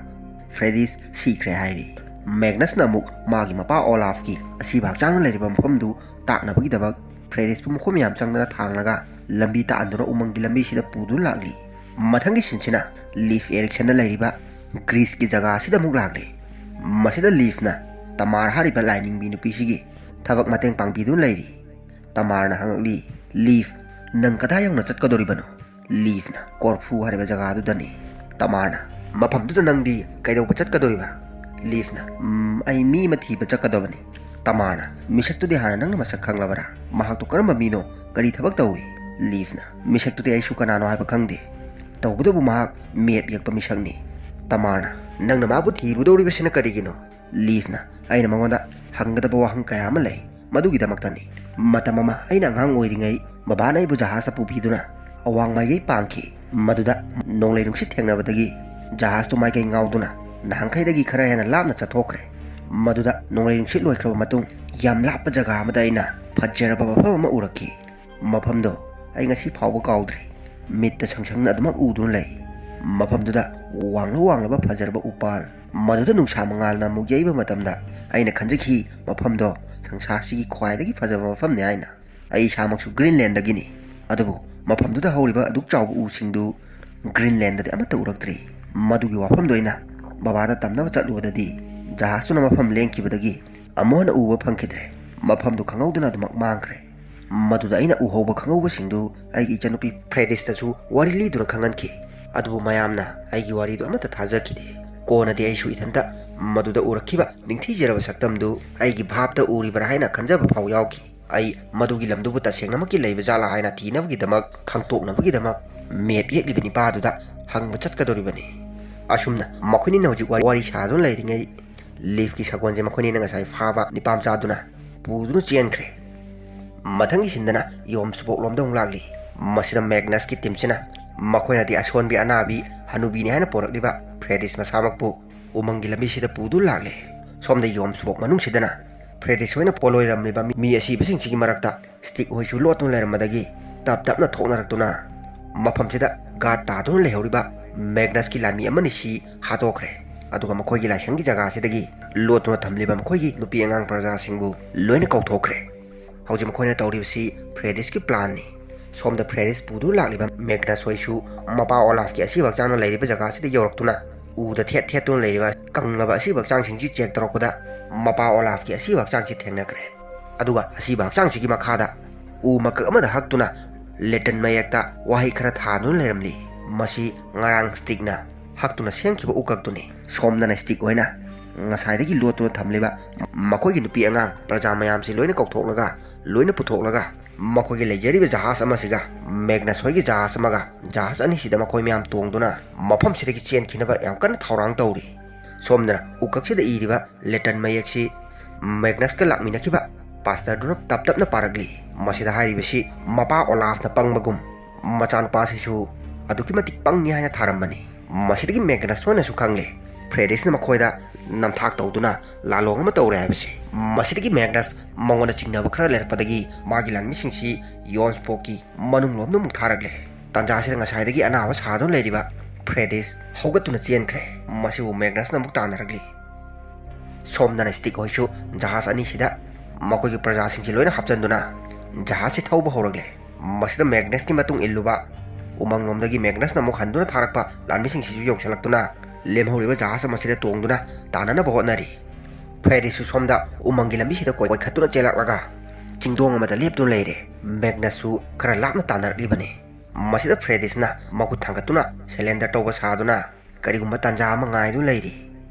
ꯐ꯭ꯔꯦꯗꯤꯁ ꯁꯤꯈ꯭ꯔꯦ ꯍꯥꯏꯔꯤ꯫ ꯃꯦꯒꯅꯁꯅ ꯑꯃꯨꯛ ꯃꯥꯒꯤ ꯃꯄꯥ ꯑꯣꯂꯥꯐꯀꯤ ꯑꯁꯤꯕ ꯍꯛꯆꯥꯡꯗ ꯂꯩꯔꯤꯕ ꯃꯐꯝꯗꯨ ꯇꯥꯛꯅꯕꯒꯤꯗꯃꯛ ꯐ꯭ꯔꯦꯗꯤꯁꯄꯨ ꯃꯈꯣꯏ ꯃꯌꯥꯝ ꯆꯪꯗꯅ ꯊꯥꯡꯂꯒ ꯂꯝꯕꯤ ꯇꯥꯛꯍꯟꯗꯨꯅ ꯎꯃꯪꯒꯤ ꯂꯝꯕꯤꯁꯤꯗ ꯄꯨꯗꯨꯅ ꯂꯥꯛꯂꯤ꯫ ꯃꯊꯪꯒꯤ ꯁꯤꯟꯁꯤꯅ ꯂꯤꯐ ꯑꯦꯔꯤꯛꯁꯟꯗ ꯂꯩꯔꯤꯕ ꯒ꯭ꯔꯤꯁꯀꯤ ꯖꯒꯥ ꯑꯁꯤꯗ ꯑꯃꯨꯛ ꯂꯥꯛꯂꯤ꯫ ꯃꯁꯤꯗ ꯂꯤꯐꯅ ꯇꯃꯥꯔ ꯍꯥꯏꯔꯤꯕ ꯂꯥꯏꯅꯤꯡꯕꯤ ꯅꯨꯄꯤꯁꯤꯒꯤ ꯊꯕꯛ ꯃꯇꯦꯡ ꯄꯥꯡꯕꯤꯗꯨꯅ ꯂꯩꯔꯤ꯫ ꯇꯃꯥꯔꯅ ꯍꯪꯉꯛꯂꯤ, "ꯂꯤꯐ, ꯅꯪ ꯀꯗꯥꯏ ꯌꯧꯅ ꯆꯠꯀꯗꯧꯔꯤꯕꯅꯣ?" ꯂꯤꯐꯅ, "ꯀꯣꯔꯐꯨ ꯍꯥꯏꯔꯤꯕ ꯖꯒꯥꯗꯨꯗꯅꯤ꯫" ꯇꯃꯥꯔꯅ, "ꯃꯐꯝꯗꯨꯗ ꯅꯪꯗꯤ ꯀꯩꯗꯧꯕ ꯆꯠꯀꯗꯧꯔꯤꯕ?" ꯂꯤꯐꯅ, "ꯎꯝ, ꯑꯩ ꯃꯤ ꯑꯃ ꯊꯤꯕ ꯆꯠꯀꯗꯕꯅꯤ꯫" ꯇꯃꯥꯔꯅ, "ꯃꯤꯁꯛꯇꯨꯗꯤ ꯍꯥꯟꯅ ꯅꯪꯅ ꯃꯁꯛ ꯈꯪꯂꯕꯔꯥ? ꯃꯍꯥꯛꯇꯨ ꯀꯔꯝꯕ ꯃꯤꯅꯣ? ꯀꯔꯤ ꯊꯕꯛ ꯇꯧꯏ?" ꯂꯤꯐꯅ, "ꯃꯤꯁꯛꯇꯨꯗꯤ ꯑꯩꯁꯨ ꯀꯅꯥꯅꯣ ꯍꯥꯏꯕ ꯈꯪꯗꯦ꯫ ꯇꯧꯕꯇꯕꯨ ꯃꯍꯥꯛ ꯃꯦꯞ ꯌꯦꯛꯄ ꯃꯤꯁꯛꯅꯤ꯫" ꯇꯃꯥꯔꯅ, "ꯅꯪꯅ ꯃꯥꯕꯨ ꯊꯤꯔꯨꯗꯧꯔꯤꯕꯁꯤꯅ ꯀꯔꯤꯒꯤꯅꯣ?" ꯂꯤꯐꯅ, "ꯑꯩꯅ ꯃꯉꯣꯟꯗ ꯍꯪꯒꯗꯕ ꯋꯥꯍꯪ ꯀꯌꯥ ꯑꯃ ꯂꯩ꯫ ꯃꯗꯨꯒꯤꯗꯃꯛꯇꯅꯤ꯫ ꯃꯇꯝ ꯑꯃ ꯑꯩꯅ ꯑꯉꯥꯡ ꯑꯣꯏꯔꯤꯉꯩ ꯕꯕꯥꯅ ꯑꯩꯕꯨ ꯖꯍꯥꯖꯇ ꯄꯨꯕꯤꯗꯨꯅ ꯑꯋꯥꯡ ꯃꯥꯏꯀꯩ ꯄꯥꯡꯈꯤ꯫ ꯃꯗꯨꯗ ꯅꯣꯡꯂꯩ ꯅꯨꯡꯁꯤꯠ ꯊꯦꯡꯅꯕꯗꯒꯤ ꯖꯍꯥꯖꯇꯨ ꯃꯥꯏꯀꯩ ꯉꯥꯎꯗꯨꯅ ꯅꯍꯥꯟꯈꯩꯗꯒꯤ ꯈꯔ ꯍꯦꯟꯅ ꯂꯥꯞꯅ ꯆꯠꯊꯣꯛꯈ꯭ꯔꯦ꯫ ꯃꯗꯨꯗ ꯅꯣꯡꯂꯩ ꯅꯨꯡꯁꯤꯠ ꯂꯣꯏꯈ꯭ꯔꯕ ꯃꯇꯨꯡ ꯌꯥꯝ ꯂꯥꯞꯄ ꯖꯒꯥ ꯑꯃꯗ ꯑꯩꯅ ꯐꯖꯔꯕ ꯃꯐꯝ ꯑꯃ ꯎꯔꯛꯈꯤ꯫ ꯃꯐꯝꯗꯣ ꯑꯩ ꯉꯁꯤ ꯐꯥꯎꯕ ꯀꯥꯎꯗ꯭ꯔꯤ꯫ ꯃꯤꯠꯇ ꯁꯪ ꯁꯪꯅ ꯑꯗꯨꯃꯛ ꯎꯗꯨꯅ ꯂꯩ꯫ ꯃꯐꯝꯗꯨꯗ ꯋꯥꯡꯂ ꯋꯥꯡꯂꯕ ꯐꯖꯔꯕ ꯎꯄꯥꯜ, ꯃꯗꯨꯗ ꯅꯨꯡꯁꯥ ꯃꯉꯥꯜꯅ ꯑꯃꯨꯛ ꯌꯩꯕ ꯃꯇꯝꯗ ꯑꯩꯅ ꯈꯟꯖꯈꯤ, ꯃꯐꯝꯗꯣ ꯁꯪꯁꯥꯔꯁꯤꯒꯤ ꯈ꯭ꯋꯥꯏꯗꯒꯤ ꯐꯖꯕ ꯃꯐꯝꯅꯤ ꯍꯥꯏꯅ꯫ ꯑꯩ ꯏꯁꯥꯃꯛꯁꯨ ꯒ꯭ꯔꯤꯟꯂꯦꯟꯗꯒꯤꯅꯤ, ꯑꯗꯨꯕꯨ ꯃꯐꯝꯗꯨꯗ ꯍꯧꯔꯤꯕ ꯑꯗꯨꯛ ꯆꯥꯎꯕ ꯎꯁꯤꯡꯗꯨ ꯒ꯭ꯔꯤꯟꯂꯦꯟꯗꯗꯤ ꯑꯃꯠꯇ ꯎꯔꯛꯇ꯭ꯔꯤ꯫ ꯃꯗꯨꯒꯤ ꯋꯥꯐꯝꯗꯣ ꯑꯩꯅ ꯕꯕꯥꯗ ꯇꯝꯅꯕ ꯆꯠꯂꯨꯕꯗꯗꯤ ꯖꯍꯥꯖꯇꯨꯅ ꯃꯐꯝ ꯂꯦꯟꯈꯤꯕꯗꯒꯤ ꯑꯃꯨꯛ ꯍꯟꯅ ꯎꯕ ꯐꯪꯈꯤꯗ꯭ꯔꯦ꯫ ꯃꯐꯝꯗꯨ ꯈꯪꯍꯧꯗꯅ ꯑꯗꯨꯃꯛ ꯃꯥꯡꯈ꯭ꯔꯦ꯫ ꯃꯗꯨꯗ ꯑꯩꯅ ꯎꯍꯧꯕ ꯈꯪꯍꯧꯕꯁꯤꯡꯗꯨ ꯑꯩꯒꯤ ꯏꯆꯟꯅꯨꯄꯤ ꯐ꯭ꯔꯦꯗꯤꯁꯇꯁꯨ ꯋꯥꯔꯤ ꯂꯤꯗꯨꯅ ꯈꯪꯍꯟꯈꯤ꯫ ꯑꯗꯨꯕꯨ ꯃꯌꯥꯝꯅ ꯑꯩꯒꯤ ꯋꯥꯔꯤꯗꯨ ꯑꯃꯠꯇ ꯊꯥꯖꯈꯤꯗꯦ꯫ ꯀꯣꯟꯅꯗꯤ ꯑꯩꯁꯨ ꯏꯊꯟꯇ ꯃꯗꯨꯗ ꯎꯔꯛꯈꯤꯕ ꯅꯤꯡꯊꯤꯖꯔꯕ ꯁꯛꯇꯝꯗꯨ ꯑꯩꯒꯤ ꯚꯥꯞꯇ ꯎꯔꯤꯕ꯭ꯔꯥ ꯍꯥꯏꯅ ꯈꯟꯖꯕ ꯐꯥꯎ ꯌꯥꯎꯈꯤ꯫ ꯑꯩ ꯃꯗꯨꯒꯤ ꯂꯝꯗꯨꯕꯨ ꯇꯁꯦꯡꯅꯃꯛꯀꯤ ꯂꯩꯕ ꯖꯥꯠꯂꯥ ꯍꯥꯏꯅ ꯊꯤꯅꯕꯒꯤꯗꯃꯛ, ꯈꯪꯇꯣꯛꯅꯕꯒꯤꯗꯃꯛ ꯃꯦꯞ ꯌꯦꯛꯂꯤꯕ ꯅꯤꯄꯥꯗꯨꯗ ꯍꯪꯕ ꯆꯠꯀꯗꯧꯔꯤꯕꯅꯤ꯫ ꯑꯁꯨꯝꯅ ꯃꯈꯣꯏꯅꯤꯅ ꯍꯧꯖꯤꯛ ꯋꯥꯔꯤ, ꯋꯥꯔꯤ ꯁꯥꯗꯨꯅ ꯂꯩꯔꯤꯉꯩ, ꯂꯤꯐꯀꯤ ꯁꯒꯣꯜꯁꯦ ꯃꯈꯣꯏꯅꯤꯅ ꯉꯁꯥꯏ ꯐꯥꯕ ꯅꯤꯄꯥ ꯃꯆꯥꯗꯨꯅ ꯄꯨꯗꯨꯅ ꯆꯦꯟꯈ꯭ꯔꯦ꯫ ꯃꯊꯪꯒꯤ ꯁꯤꯟꯗꯅ ꯌꯣꯝ ꯁꯨꯕꯣꯛꯂꯣꯝꯗ ꯑꯃꯨꯛ ꯂꯥꯛꯂꯤ꯫ ꯃꯁꯤꯗ ꯃꯦꯒꯅꯁꯀꯤ ꯇꯤꯝꯁꯤꯅ ꯃꯈꯣꯏꯅꯗꯤ ꯑꯁꯣꯟꯕꯤ ꯑꯅꯥꯕꯤ ꯍꯅꯨꯕꯤꯅꯤ ꯍꯥꯏꯅ ꯄꯣꯔꯛꯂꯤꯕ ꯐ꯭ꯔꯦꯗꯤꯁ ꯃꯁꯥꯃꯛꯄꯨ ꯎꯃꯪꯒꯤ ꯂꯝꯕꯤꯁꯤꯗ ꯄꯨꯗꯨꯅ ꯂꯥꯛꯂꯦ꯫ ꯁꯣꯝꯗ ꯌꯣꯝ ꯁꯨꯕꯣꯛ ꯃꯅꯨꯡꯁꯤꯗꯅ ꯐ꯭ꯔꯦꯗꯤꯁ ꯍꯣꯏꯅ ꯄꯣꯂꯣꯏꯔꯝꯂꯤꯕ ꯃꯤ, ꯃꯤ ꯑꯁꯤꯕꯁꯤꯡꯁꯤꯒꯤ ꯃꯔꯛꯇ ꯁ꯭ꯇꯤꯛ ꯍꯣꯏꯁꯨ ꯂꯣꯠꯇꯨꯅ ꯂꯩꯔꯝꯕꯗꯒꯤ ꯇꯞ ꯇꯞꯅ ꯊꯣꯛꯅꯔꯛꯇꯨꯅ ꯃꯐꯝꯁꯤꯗ ꯒꯥꯔꯗ ꯇꯥꯗꯨꯅ ꯂꯩꯍꯧꯔꯤꯕ ꯃꯦꯒꯅꯁꯀꯤ ꯂꯥꯟꯃꯤ ꯑꯃꯅꯤ ꯁꯤ ꯍꯥꯠꯇꯣꯛꯈ꯭ꯔꯦ꯫ ꯑꯗꯨꯒ ꯃꯈꯣꯏꯒꯤ ꯂꯥꯏꯁꯪꯒꯤ ꯖꯒꯥꯁꯤꯗꯒꯤ ꯂꯣꯠꯇꯨꯅ ꯊꯝꯂꯤꯕ ꯃꯈꯣꯏꯒꯤ ꯅꯨꯄꯤ ꯑꯉꯥꯡ ꯄ꯭ꯔꯖꯥꯁꯤꯡꯕꯨ ꯂꯣꯏꯅ ꯀꯧꯊꯣꯛꯈ꯭ꯔꯦ꯫ ꯍꯧꯖꯤꯛ ꯃꯈꯣꯏꯅ ꯇꯧꯔꯤꯕꯁꯤ ꯐ꯭ꯔꯦꯗꯤꯁꯀꯤ ꯄ꯭ꯂꯥꯟꯅꯤ꯫ ꯁꯣꯝꯗ ꯐ꯭ꯔꯦꯗꯤꯁ ꯄꯨꯗꯨꯅ ꯂꯥꯛꯂꯤꯕ ꯃꯦꯒꯅꯁ ꯍꯣꯏꯁꯨ ꯃꯄꯥ ꯑꯣꯂꯥꯐꯀꯤ ꯑꯁꯤꯕ ꯍꯛꯆꯥꯡꯅ ꯂꯩꯔꯤꯕ ꯖꯒꯥꯁꯤꯗ ꯌꯧꯔꯛꯇꯨꯅ ꯎꯗ ꯊꯦꯠ ꯊꯦꯠꯇꯨꯅ ꯂꯩꯔꯤꯕ ꯀꯪꯂꯕ ꯑꯁꯤꯕ ꯍꯛꯆꯥꯡꯁꯤꯡꯁꯤ ꯆꯦꯛ ꯇꯧꯔꯛꯄꯗ ꯃꯄꯥ ꯑꯣꯂꯥꯐꯀꯤ ꯑꯁꯤꯕ ꯍꯛꯆꯥꯡꯁꯤ ꯊꯦꯡꯅꯈ꯭ꯔꯦ꯫ ꯑꯗꯨꯒ ꯑꯁꯤꯕ ꯍꯛꯆꯥꯡꯁꯤꯒꯤ ꯃꯈꯥꯗ ꯎ ꯃꯀꯛ ꯑꯃꯗ ꯍꯛꯇꯨꯅ ꯂꯦꯇꯤꯟ ꯃꯌꯦꯛꯇ ꯋꯥꯍꯩ ꯈꯔ ꯊꯥꯗꯨꯅ ꯂꯩꯔꯝꯂꯤ꯫ ꯃꯁꯤ ꯉꯔꯥꯡ ꯁ꯭ꯇꯤꯛꯅ ꯍꯛꯇꯨꯅ ꯁꯦꯝꯈꯤꯕ ꯎꯀꯛꯇꯨꯅꯤ꯫ ꯁꯣꯝꯗꯅ ꯁ꯭ꯇꯤꯛ ꯍꯣꯏꯅ ꯉꯁꯥꯏꯗꯒꯤ ꯂꯣꯠꯇꯨꯅ ꯊꯝꯂꯤꯕ ꯃꯈꯣꯏꯒꯤ ꯅꯨꯄꯤ ꯑꯉꯥꯡ ꯄ꯭ꯔꯖꯥ ꯃꯌꯥꯝꯁꯤ ꯂꯣꯏꯅ ꯀꯧꯊꯣꯛꯂꯒ, ꯂꯣꯏꯅ ꯄꯨꯊꯣꯛꯂꯒ, ꯃꯈꯣꯏꯒꯤ ꯂꯩꯖꯔꯤꯕ ꯖꯍꯥꯖ ꯑꯃꯁꯤꯒ ꯃꯦꯒꯅꯁ ꯍꯣꯏꯒꯤ ꯖꯍꯥꯖ ꯑꯃꯒ, ꯖꯍꯥꯖ ꯑꯅꯤꯁꯤꯗ ꯃꯈꯣꯏ ꯃꯌꯥꯝ ꯇꯣꯡꯗꯨꯅ ꯃꯐꯝꯁꯤꯗꯒꯤ ꯆꯦꯟꯈꯤꯅꯕ ꯌꯥꯝ ꯀꯟꯅ ꯊꯧꯔꯥꯡ ꯇꯧꯔꯤ꯫ ꯁꯣꯝꯗꯅ ꯎꯀꯛꯁꯤꯗ ꯏꯔꯤꯕ ꯂꯦꯇꯤꯟ ꯃꯌꯦꯛꯁꯤ ꯃꯦꯒꯅꯁꯀ ꯂꯥꯛꯃꯤꯟꯅꯈꯤꯕ ꯄꯥꯁꯇꯔꯗꯨꯅ ꯇꯞ ꯇꯞꯅ ꯄꯥꯔꯛꯂꯤ꯫ ꯃꯁꯤꯗ ꯍꯥꯏꯔꯤꯕꯁꯤ ꯃꯄꯥ ꯑꯣꯂꯥꯐꯅ ꯄꯪꯕꯒꯨꯝ ꯃꯆꯥꯅꯨꯄꯥꯁꯤꯁꯨ ꯑꯗꯨꯛꯀꯤ ꯃꯇꯤꯛ ꯄꯪꯉꯤ ꯍꯥꯏꯅ ꯊꯥꯔꯝꯕꯅꯤ꯫ ꯃꯁꯤꯗꯒꯤ ꯃꯦꯒꯅꯁ ꯍꯣꯏꯅꯁꯨ ꯈꯪꯂꯦ, ꯐ꯭ꯔꯦꯗꯤꯁꯅ ꯃꯈꯣꯏꯗ ꯅꯝꯊꯥꯛ ꯇꯧꯗꯨꯅ ꯂꯥꯂꯣꯡ ꯑꯃ ꯇꯧꯔꯦ ꯍꯥꯏꯕꯁꯤ꯫ ꯃꯁꯤꯗꯒꯤ ꯃꯦꯒꯅꯁ ꯃꯉꯣꯟꯗ ꯆꯤꯡꯅꯕ ꯈꯔ ꯂꯩꯔꯛꯄꯗꯒꯤ ꯃꯥꯒꯤ ꯂꯥꯟꯃꯤꯁꯤꯡꯁꯤ ꯌꯣꯟꯁꯄꯣꯛꯀꯤ ꯃꯅꯨꯡꯂꯣꯝꯗ ꯑꯃꯨꯛ ꯊꯥꯔꯛꯂꯦ꯫ ꯇꯥꯟꯖꯥꯁꯤꯗ ꯉꯁꯥꯏꯗꯒꯤ ꯑꯅꯥꯕ ꯁꯥꯗꯨꯅ ꯂꯩꯔꯤꯕ ꯐ꯭ꯔꯦꯗꯤꯁ ꯍꯧꯒꯠꯇꯨꯅ ꯆꯦꯟꯈ꯭ꯔꯦ꯫ ꯃꯁꯤꯕꯨ ꯃꯦꯒꯅꯁꯅ ꯑꯃꯨꯛ ꯇꯥꯟꯅꯔꯛꯂꯤ꯫ ꯁꯣꯝꯗꯅ ꯁ꯭ꯇꯤꯛ ꯍꯣꯏꯁꯨ ꯖꯍꯥꯖ ꯑꯅꯤꯁꯤꯗ ꯃꯈꯣꯏꯒꯤ ꯄ꯭ꯔꯖꯥꯁꯤꯡꯁꯤ ꯂꯣꯏꯅ ꯍꯥꯞꯆꯤꯟꯗꯨꯅ ꯖꯍꯥꯖꯁꯤ ꯊꯧꯕ ꯍꯧꯔꯛꯂꯦ꯫ ꯃꯁꯤꯗ ꯃꯦꯒꯅꯁꯀꯤ ꯃꯇꯨꯡ ꯏꯜꯂꯨꯕ ꯎꯃꯪꯂꯣꯝꯗꯒꯤ ꯃꯦꯒꯅꯁꯅ ꯑꯃꯨꯛ ꯍꯟꯗꯨꯅ ꯊꯥꯔꯛꯄ ꯂꯥꯟꯃꯤꯁꯤꯡꯁꯤꯁꯨ ꯌꯧꯁꯤꯜꯂꯛꯇꯨꯅ ꯂꯦꯝꯍꯧꯔꯤꯕ ꯖꯍꯥꯖ ꯑꯃꯁꯤꯗ ꯇꯣꯡꯗꯨꯅ ꯇꯥꯟꯅꯅꯕ ꯍꯣꯠꯅꯔꯤ꯫ ꯐ꯭ꯔꯦꯗꯤꯁꯨ ꯁꯣꯝꯗ ꯎꯃꯪꯒꯤ ꯂꯝꯕꯤꯁꯤꯗ ꯀꯣꯏꯈꯠꯇꯨꯅ ꯆꯦꯜꯂꯛꯂꯒ ꯆꯤꯡꯗꯣꯡ ꯑꯃꯗ ꯂꯦꯞꯇꯨꯅ ꯂꯩꯔꯦ꯫ ꯃꯦꯒꯅꯁꯁꯨ ꯈꯔ ꯂꯥꯞꯅ ꯇꯥꯟꯅꯔꯛꯂꯤꯕꯅꯤ꯫ ꯃꯁꯤꯗ ꯐ꯭ꯔꯦꯗꯤꯁꯅ ꯃꯈꯨꯠ ꯊꯥꯡꯒꯠꯇꯨꯅ ꯁꯔꯦꯟꯗꯔ ꯇꯧꯕ ꯁꯥꯗꯨꯅ ꯀꯔꯤꯒꯨꯝꯕ ꯇꯥꯟꯖꯥ ꯑꯃ ꯉꯥꯏꯗꯨꯅ ꯂꯩꯔꯤ꯫